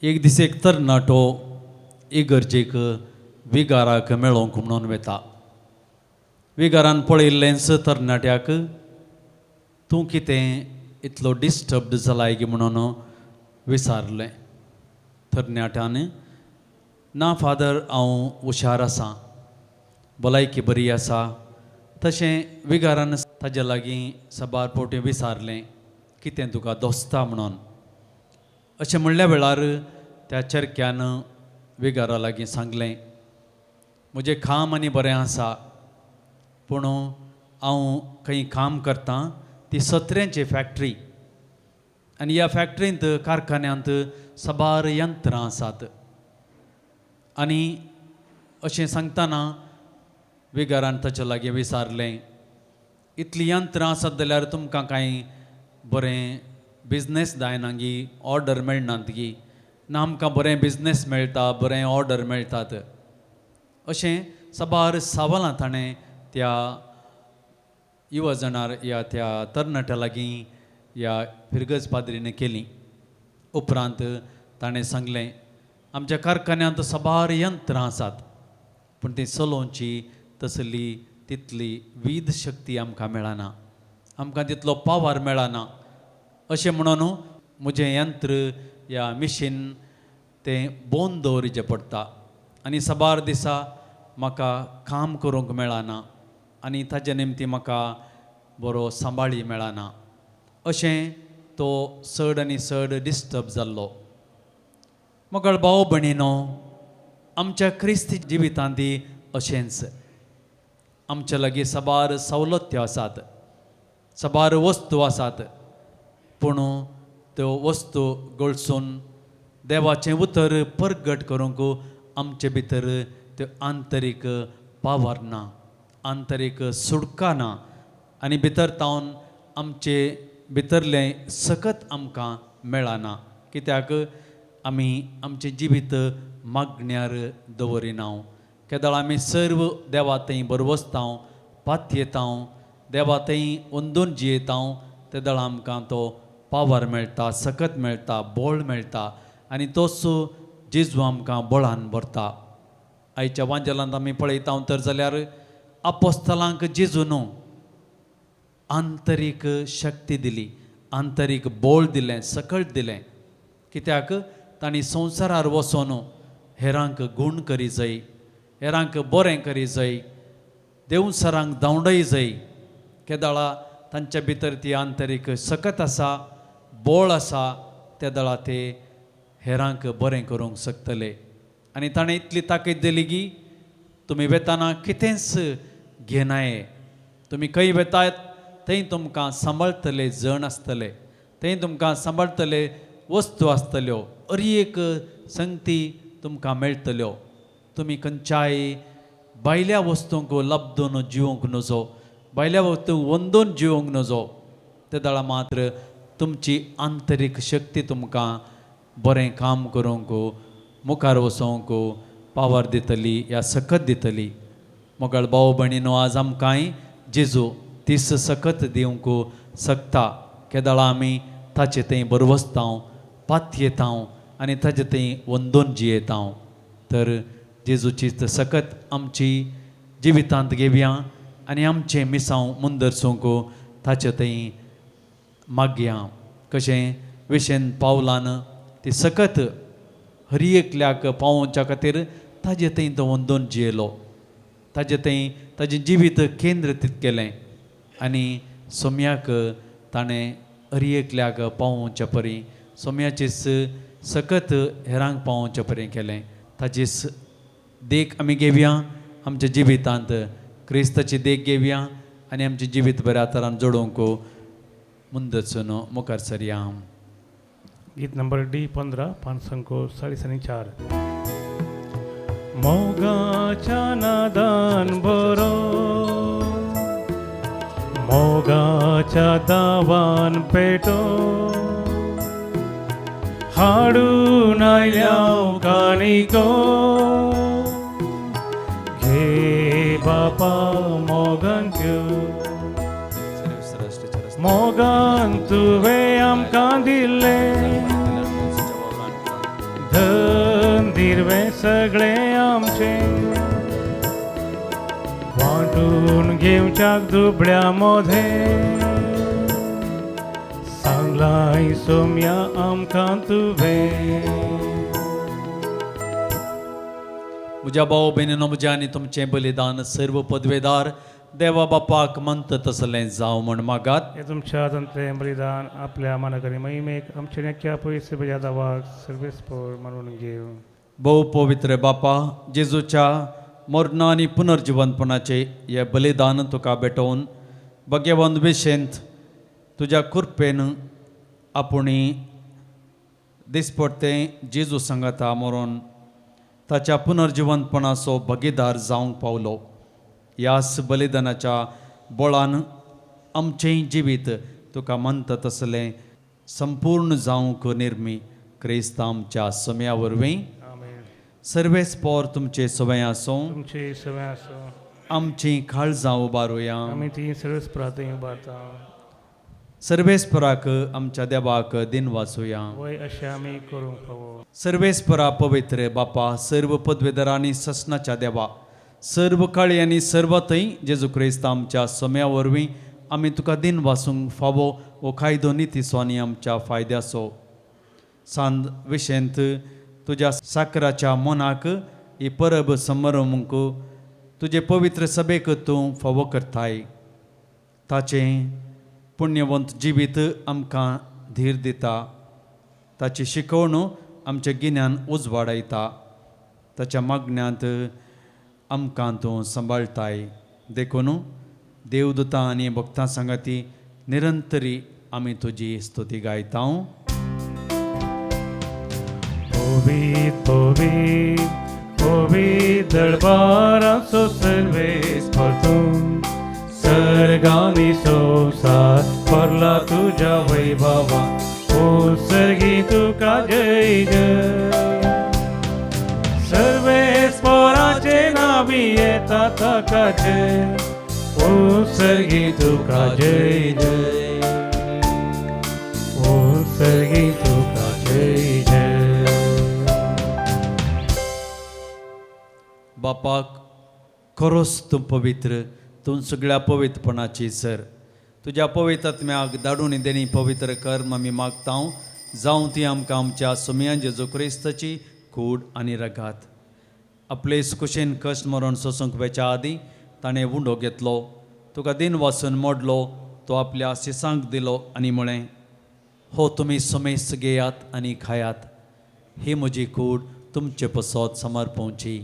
एक दीस एक तरणाटो इगर्जेक विगाराक मेळोवंक म्हणून वेता. विगारान पळयल्लेंच तरणाट्याक, तूं कितें इतलो डिस्टर्ब्ड जालाय गी म्हणून विचारलें. तरणाट्यान, ना फादर, हांव हुशार आसा, भलायकी बरी आसा. तशें विगारान ताज्या लागीं साबार फावटी विचारलें, कितें तुका दोस्ता म्हणून. अशें म्हणल्या वेळार त्या चरक्यान विगारा लागीं सांगलें, म्हजें काम आनी बरें आसा, पूण हांव खंय काम करतां ती सत्र्यांची फॅक्ट्री, आनी ह्या फॅक्ट्रींत कारखान्यांत साबार यंत्रां आसात. आनी अशें सांगतना विगारान ताच्या लागीं विचारलें, इतलीं यंत्रां आसात जाल्यार तुमकां कांय बरें बिजनेस जायना गी, ऑर्डर मेळनात गी? ना, आमकां बरें बिजनेस मेळटा, बरें ऑर्डर मेळटात. अशें साबार सवालां ताणें त्या युवजणार या त्या तरणाट्या लागीं ह्या फिरगज पाद्रीन केली. उपरांत ताणें सांगलें, आमच्या कारखान्यांत साबार यंत्रां आसात, पूण ती चलोवची तसली तितली वीज शक्ती आमकां मेळना, आमकां तितलो पावर मेळना. अशें म्हणून म्हजें यंत्र या मिशीन तें बंद दवरिचें पडटा आनी साबार दिसा म्हाका काम करूंक मेळना आनी ताजे निमती म्हाका बरो सांबाळी मेळना. अशें तो चड आनी चड डिस्टर्ब जाल्लो. मगळ भाव भयणीनो, आमच्या क्रिस्ती जिवितांत अशेंच आमच्या लागीं साबार सवलत्यो आसात, साबार वस्तू आसात, पूण त्यो वस्तू गळसून देवाचें उतर परगट करूंक आमचे भितर त्यो आंतरीक पावर ना, आंतरीक सुडका ना आनी भितर तावन आमचे भितरलें सकत आमकां मेळना, कित्याक आमी आमचें जिवीत मागण्यार दवरिना. केदळ आमी सर्व देवा थंय बरवसता, पातयेता, देवा थंय अंदून जियेता, तेदळ आमकां तो पावर मेळटा, सकत मेळटा, बळ मेळटा आनी तोच जेजू आमकां बळान भरता. आयच्या वांजेलांत आमी पळयता तर जाल्यार आपोस्तलांक जेजू न्हू आंतरीक शक्ती दिली, आंतरीक बळ दिलें, सकट दिलें. कित्याक तांणी संवसारार वचोन हेरांक गूण करी जाय, हेरांक बरें करी जाय, देवसरांक धांवडय जाय. केदळा तांच्या भितर ती आंतरीक सकत आसा, बळ आसा, तेदळा ते हेरांक बरें करूंक शकतले. आनी ताणें इतली ताकीद दिली की तुमी वेताना कितेंच घेनाये, तुमी खंय वेतात थंय तुमकां सांबाळटले जण आसतले, थंय तुमकां सांबाळटले वस्तू आसतल्यो, हर एक संगती तुमकां मेळटल्यो. तुमी खंयच्याय भायल्या वस्तूंक लब्दून जिवंक नजो, भायल्या वस्तूंक वंदून जिवंक नजो. ते दळा मात्र तुमची आंतरीक शक्ती तुमकां बरें काम करूंक, मुखार वचोंक पावर दितली या सकत दितली. मोगाळ भाव भयणीनो, आज आमकांय जेजू तीस सकत दिवंक शकता. केदळा आमी ताचे थंय बरवसता, पातयेता आनी ताचे थंय वंदून जियेता. तर जेजूची सकत आमची जिवितांत घेवया आनी आमचें मिसांव मुंदरसूंक ताचे थंय मागया. कशें विशेन पावलान ती सकत हर एकल्याक पावोवच्या खातीर ताजे थंय तो वंदून जियेलो, ताजे थंय ताजें जिवीत केंद्रीत केलें आनी सोम्याक ताणें हर एकल्याक पावोवच्या परी, सोम्याचीच सकत हेरांक पावोवच्या परी केलें. ताचीच देख आमी घेवया आमच्या जिवितांत, क्रिस्ताची देख घेवया आनी आमचें जिवीत बऱ्या तरान जोडोवंक मुंदचून मुखार सरया. गीत नंबर डी 15, 5 4.5. मोगाच्या नादान बरो, मोगाच्या दावान पेटो, हाडून आयल्या काणिको, घे बापा मोगान त्यो, मोगान तुवें आमकां दिल्लें धन दिरवें सगळें आमचें, वांटून घेवच्याक दुबळ्या मोधें, सांगलाय सोम्या आमकां तुवें. म्हज्या भाव भयणीनो, म्हज्या आनी तुमचें बलिदान सर्व पदवेदार देवा बापाक मंत तसलें जावं म्हण मागात. हे तुमच्या हातांतलें बलिदान आपल्या मानाकरी महिमेक आमच्या नेक्या पयशे बजा दावाक सर्वेस्पोर म्हणून घेव. भोव पवित्र बापा, जेजूच्या मरण आनी पुनर्जिवंतपणाचे हे बलिदान तुका भेटोवन भगवंत विशेंत तुज्या कृपेन आपुणी दिसपडतें जेजू सांगाता मरोन ताच्या पुनर्जिवंतपणाचो भागीदार जावंक पावलो. ह्याच बलिदानाच्या बळान आमचेंय जिवीत तुका मानता तसलें संपूर्ण जावंक निर्मी क्रिस्त आमच्या सम्या वरवीं. आमेन. सर्वेस्पोर तुमचे सवय आसूं. तुमचे सवय आसूं. आमची काळजां उबारुया. आमी ती सर्वेस्पराथंय उबारता. सर्वेस्पराक आमच्या देवाक दिन वाचुया. वय, अशें आमी करूंक फावो. सर्वेस्परा पवित्र बापा, सर्व पदवेदार आनी ससनाच्या देवा, सर्व काळी आनी सर्व थंय जेजू क्रिस्त आमच्या सम्या वरवीं आमी तुका दिन वाचूंक फावो हो कायदो नितीचो आनी आमच्या फायद्याचो. सांद विशेंत तुज्या साकराच्या मनाक ही परब समारंभूंक तुजे पवित्र सभेक तूं फावो करताय. ताचें पुण्यवंत जिवीत आमकां धीर दिता, ताची शिकवण आमचें गिन्यान उजवाडायता, ताच्या मागण्यांत आमकां तूं सांबाळटाय. देखून देवदूतां आनी भक्तां सांगाती निरंतरी आमी तुजी स्तुती गायता. पवित पवित पवित दरबाराचो सर्वेस्पर तूं, सर्गानी संवसार भरला तुज्या वैभवा, ओ सर्गी तुका जय जय. सर्वेस्पराचे नावी येता ताका जय, ओ सर्गी तुका जय जय. ओ सर्गी तुका जय जय. बापाक खरोच तूं पवित्र, तूं सगळ्या पवित्रपणाची सर. तुज्या पवित्र आत्म्याक धाडून देणी पवित्र कर्म आमी मागता, जावं ती आमकां आमच्या सुमयान जेजू क्रिस्ताची कूड आनी रगात. आपले कुशेन कश्ट मरण सोसूंक वेच्या आदीं ताणें उंडो घेतलो, तुका दिन वाचून मोडलो, तो आपल्या शिसांक दिलो आनी म्हळें, हो तुमी समेस्त घेयात आनी खायात, ही म्हजी कूड तुमचे पसत समर्पोवची.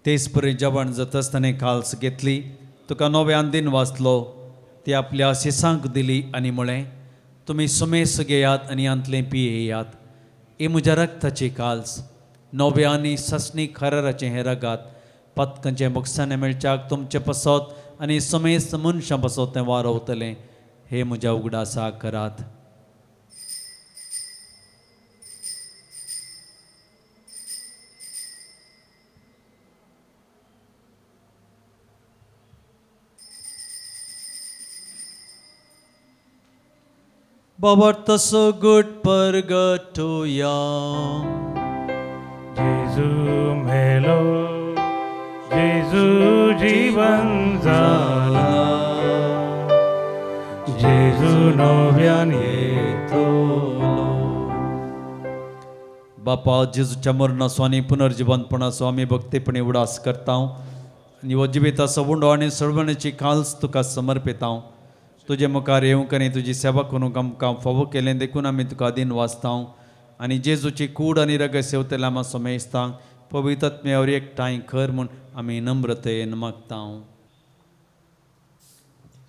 तेच परी जेवण जाताच ताणें काल्स घेतली, तुका नव्यान दिन वाचलो, ती आपल्या शिसांक दिली आनी म्हळें, तुमी सुमेस घेयात आनी हांतलें पियेयात, ही म्हज्या रक्ताची काल्स, नव्या आनी ससणी खराराचें हें रगात, पातकांचें बक्षाणें मेळच्याक तुमचें पसत आनी समेस्त मनशां पसत तें वारवतलें, हे म्हज्या उगडासाक करात. बाबा तसो गुट परगटुया. जेजू मेलो, जेजू जीवन जाला, जेजू नव्यान येतलो. बापा, जेजूच्या मरणाचो आनी पुनर्जिवंतपणाचो आमी भक्तीपणी उडास करता आनी हो जिविताचो उंडो आनी सळवणेची काल्स तुका समर्पिता. तुजे मुखार येवंक आनी तुजी सेवा करूंक आमकां फावो केलें देखून आमी तुका दिन वाचता आनी जेजूची कूड आनी रगत सेवतल्या आमी समेस्तांक पवित्र आत्म्यावर एकठांय कर म्हूण आमी नम्रतेन मागता.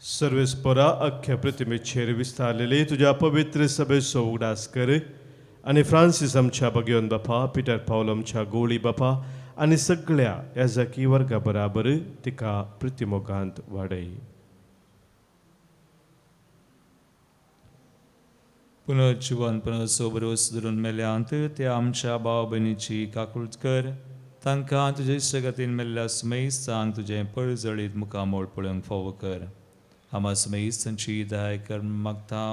सर्वेस्परा अख्ख्या प्रतिमेचेर विस्तारलेली तुज्या पवित्र सभेचो उगडास कर आनी फ्रांसीस आमच्या बगयोन बापा, पिटर पावल आमच्या गोळी बापा आनी सगळ्या याजकी वर्गा बराबर तिका प्रतिमोगांत वाडय. पुनर्जिवनपणाचो भरोस धरून मेल्यांत त्या आमच्या भाव भयणीची काकूळट कर, तांकां तुजे इश्टगतीन मेल्ल्या सुमेस्तांक तुजें परजळीत मुखामोळ पळोवंक फावो कर. आमा सुमेस्तांची दया कर मागता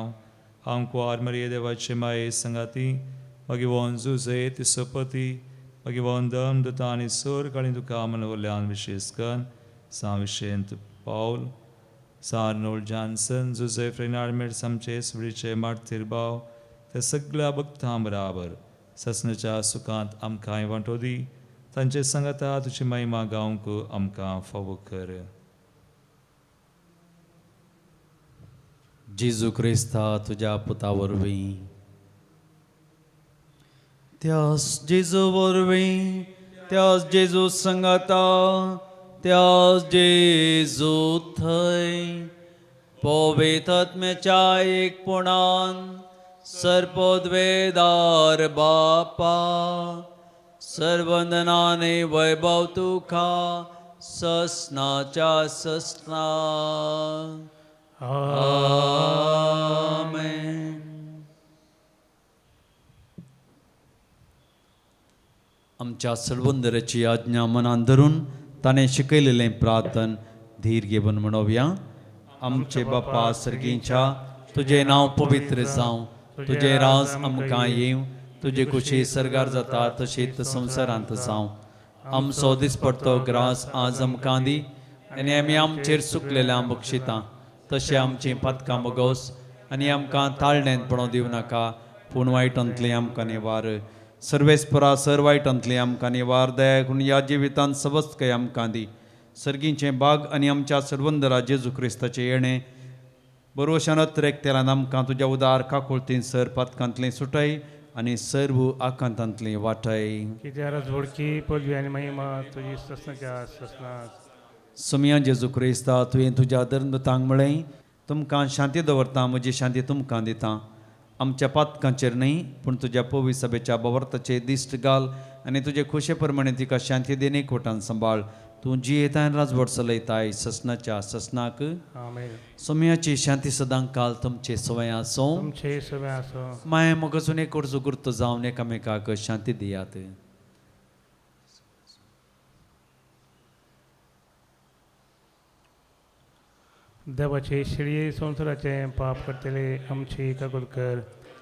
हांव. कुवार मरिये देवाचे माये संगाती, मागीर वोन जुजे तिसोपती, मागीर वोन दम दुता आनी सोर काळी तुका मनवल्यान विशेश कर सा विशेंत पावल, सार्नोल्ड जॉन्सन, जुझेफ रेनार्ड मेड्स आमचे सुडीचे मार्तीर भाव, त्या सगळ्या भक्तां बराबर ससनाच्या सुखांत आमकांय वांटो दी, तांचे सांगाता तुजी महिमा गावंक आमकां फावो कर. जेजू क्रिस्ता तुज्या पुता वरवीं, त्यास जेजू वरवीं, त्यास जेजू संगाता, त्यास जेजू थंय पवित्र आत्म्याच्या एकपणान सर्पोद्वेदार बापा, सर्वंदनाने वैभव तुका ससनाच्या ससना. आमेन. आमच्या सळवंदराची आज्ञा मनान धरून ताणें शिकयलेलें प्रार्थन धीर घेवन म्हणोवया. आमचे बापा सर्गींच्या, तुजें नांव पवित्र जावं, तुजें राज आमकां येवं, तुजे कुशी सर्गार जाता तशीच संवसारांत जावं. आमचो दिसपडतो ग्रास आज आमकां दी आनी आमी आमचेर चुकलेल्या बक्षिता तशें आमचीं पातकां बगोस आनी आमकां ताळण्यांत पडोवं दिवं नाका, पूण वायटांतलें आमकां निवार. सर्वेस्परा सर वायटांतलें आमकां निवार, दया करून ह्या जिवितांत सबस्तकाय आमकां दी. सर्गींचें बाग आनी आमच्या सर्वंदरा जेजू क्रिस्ताचें येणें बरोवशान अत्रेक तेलान आमकां तुज्या उदार काकुळतीन सर पातकांतलें सुटय आनी सर्व आकांतांतलें वाटय. कित्याक व्हडकी पदवी आनी महिमा तुजी ससनाच्या ससना. सोमया जेजू क्रिस्ता, तुवें तुज्या धर्मदूतांक म्हळें, तुमकां शांती दवरता, म्हजी शांती तुमकां दिता. आमच्या पातकांचेर न्हय पूण तुज्या पवी सभेच्या बवर्ताचेर दिश्ट घाल आनी तुजे खोशे प्रमाणे तिका शांती देणे कोटान सांबाळ. तूं जियेताय राजवट चलयताय ससनाच्या ससनाक. आमेन. सोम्याची शांती सदां काल तुमचे सवय आसूं. तुमचे सवय आसूं. माया मोगासून एक वर्स गुर्त जावन एकामेकाक शांती दियात. देवाचे शिळये संवसाराचें पाप करतले आमची काकूत कर.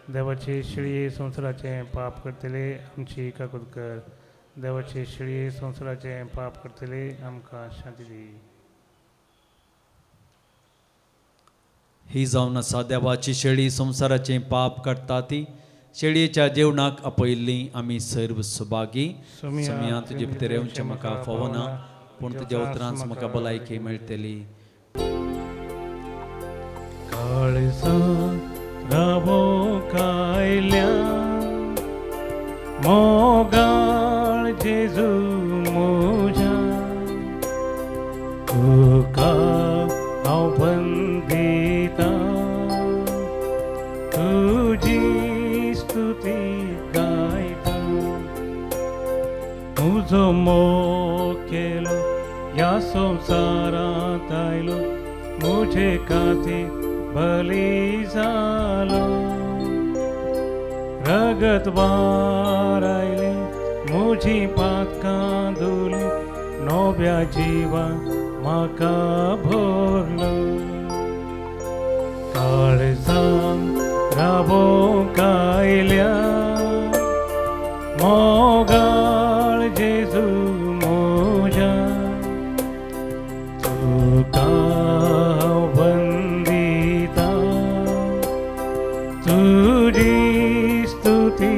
देवाचे शिळये संवसाराचें पाप करतले आमची काकूत कर. देवाचे शिळये संवसाराचें पाप करतले आमकां शांती दी. ही जावन आसा देवाची शेळी संवसाराचें पाप काडटा ती शेळयेच्या जेवणाक आपयल्ली आमी सर्व सुभागी. सोमया तुजे भितर येवचें म्हाका फावना, पूण तुज्या उतरांच म्हाका भलायकी मेळटली. काळजां रावोंक आयल्या मोगाळ जेजू म्हज्या, तुका हांव बंदिता, तुजी स्तुती गायता. म्हजो मोग केलो ह्या संवसारांत आयलो, म्हजे खातीर बली जालो. रगत वारायलें म्हजी पातकां धुली, नव्या जिवान म्हाका भरलो. काळजान रावोंक आयल्या मोगाळ जेजू म्हज्या, तुका हांव वंदिता, तुजी स्तुती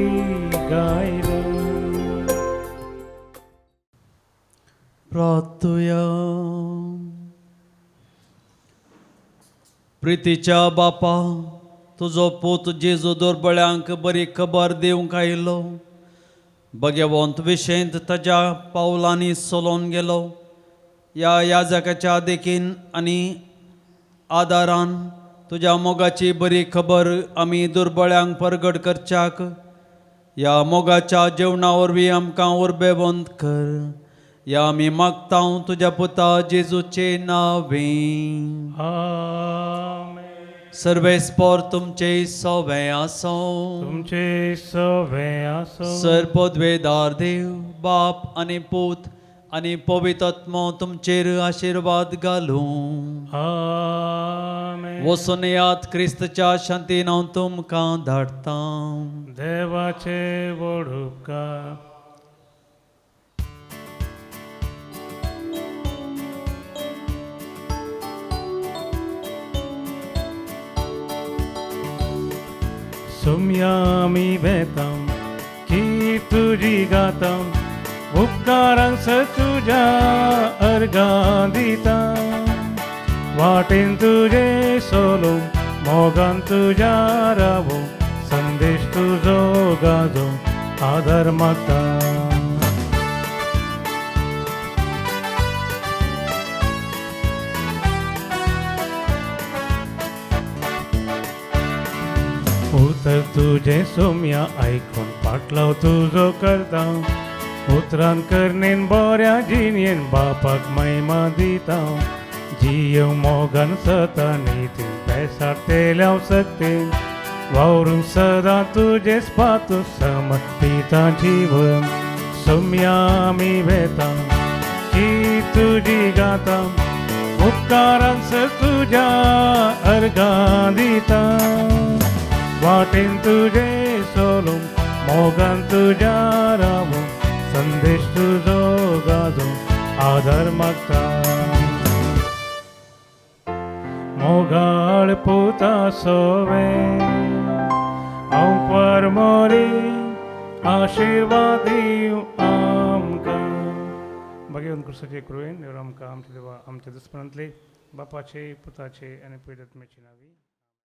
गायता. प्रार्थुया. प्रितीच्या बापा, तुजो पूत जेजू दुर्बळ्यांक बरी खबर दिवंक आयलो. भगवंत विशेंत ताज्या पावलांनी चलोवन गेलो. ह्या याजकाच्या देखीन आनी आदारान तुज्या मोगाची बरी खबर आमी दुर्बळ्यांक परगट करच्याक ह्या मोगाच्या जेवणा वरवीं आमकां उर्बेवंत कर. ह्या आमी मागता तुज्या पुता जेजूचे नांवे. आमेन. सर्वेस्पोर तुमचे सवे आसूं. तुमचे सवे आसूं. सर पदवेदार देव बाप आनी पूत आनी पवित्र आत्मो तुमचेर आशिर्वाद घालूं. आमेन. वचून यात, क्रिस्तच्या शांतीन हांव तुमकां धाडटां. देवाचे व्हड उपकार. सोम्या आमी वेतां की तुजी गातां, उपकारांक तुज्या अर्गां दिता. वाटेन तुजे सोलो मोगान तुज्या रावो, संदेश तुजो गाजो आदार मागता. उतर तुजें सोम्या आयकून पाटलाव तुजो करता, उतरान करणेन बऱ्या जिणेन बापाक महिमा दिता. जियेव मोगान सता नितीन पेसाडटेल्या सक्तेन, वावरूंक सदां तुजेच पातू समर्पिता जीवन. सोम्या आमी वेता की तुजी गाता, उपकारांक तुज्या अर्गां दिता. वाटेन तुजे सोलो मोगान तुज्या रावो, संदेश तुजो गाजो आदार मागता. मोगाळ पुता सोवे हांव परमोरी, आशिर्वाद दिवं आमकां. भगवंत क्रिस्ताचे कृपेन देव आमकां आमच्या देवा आमच्या दुस्मनांतले बापाचे पुताचे आनी पवित्र आत्म्याचे नांवी.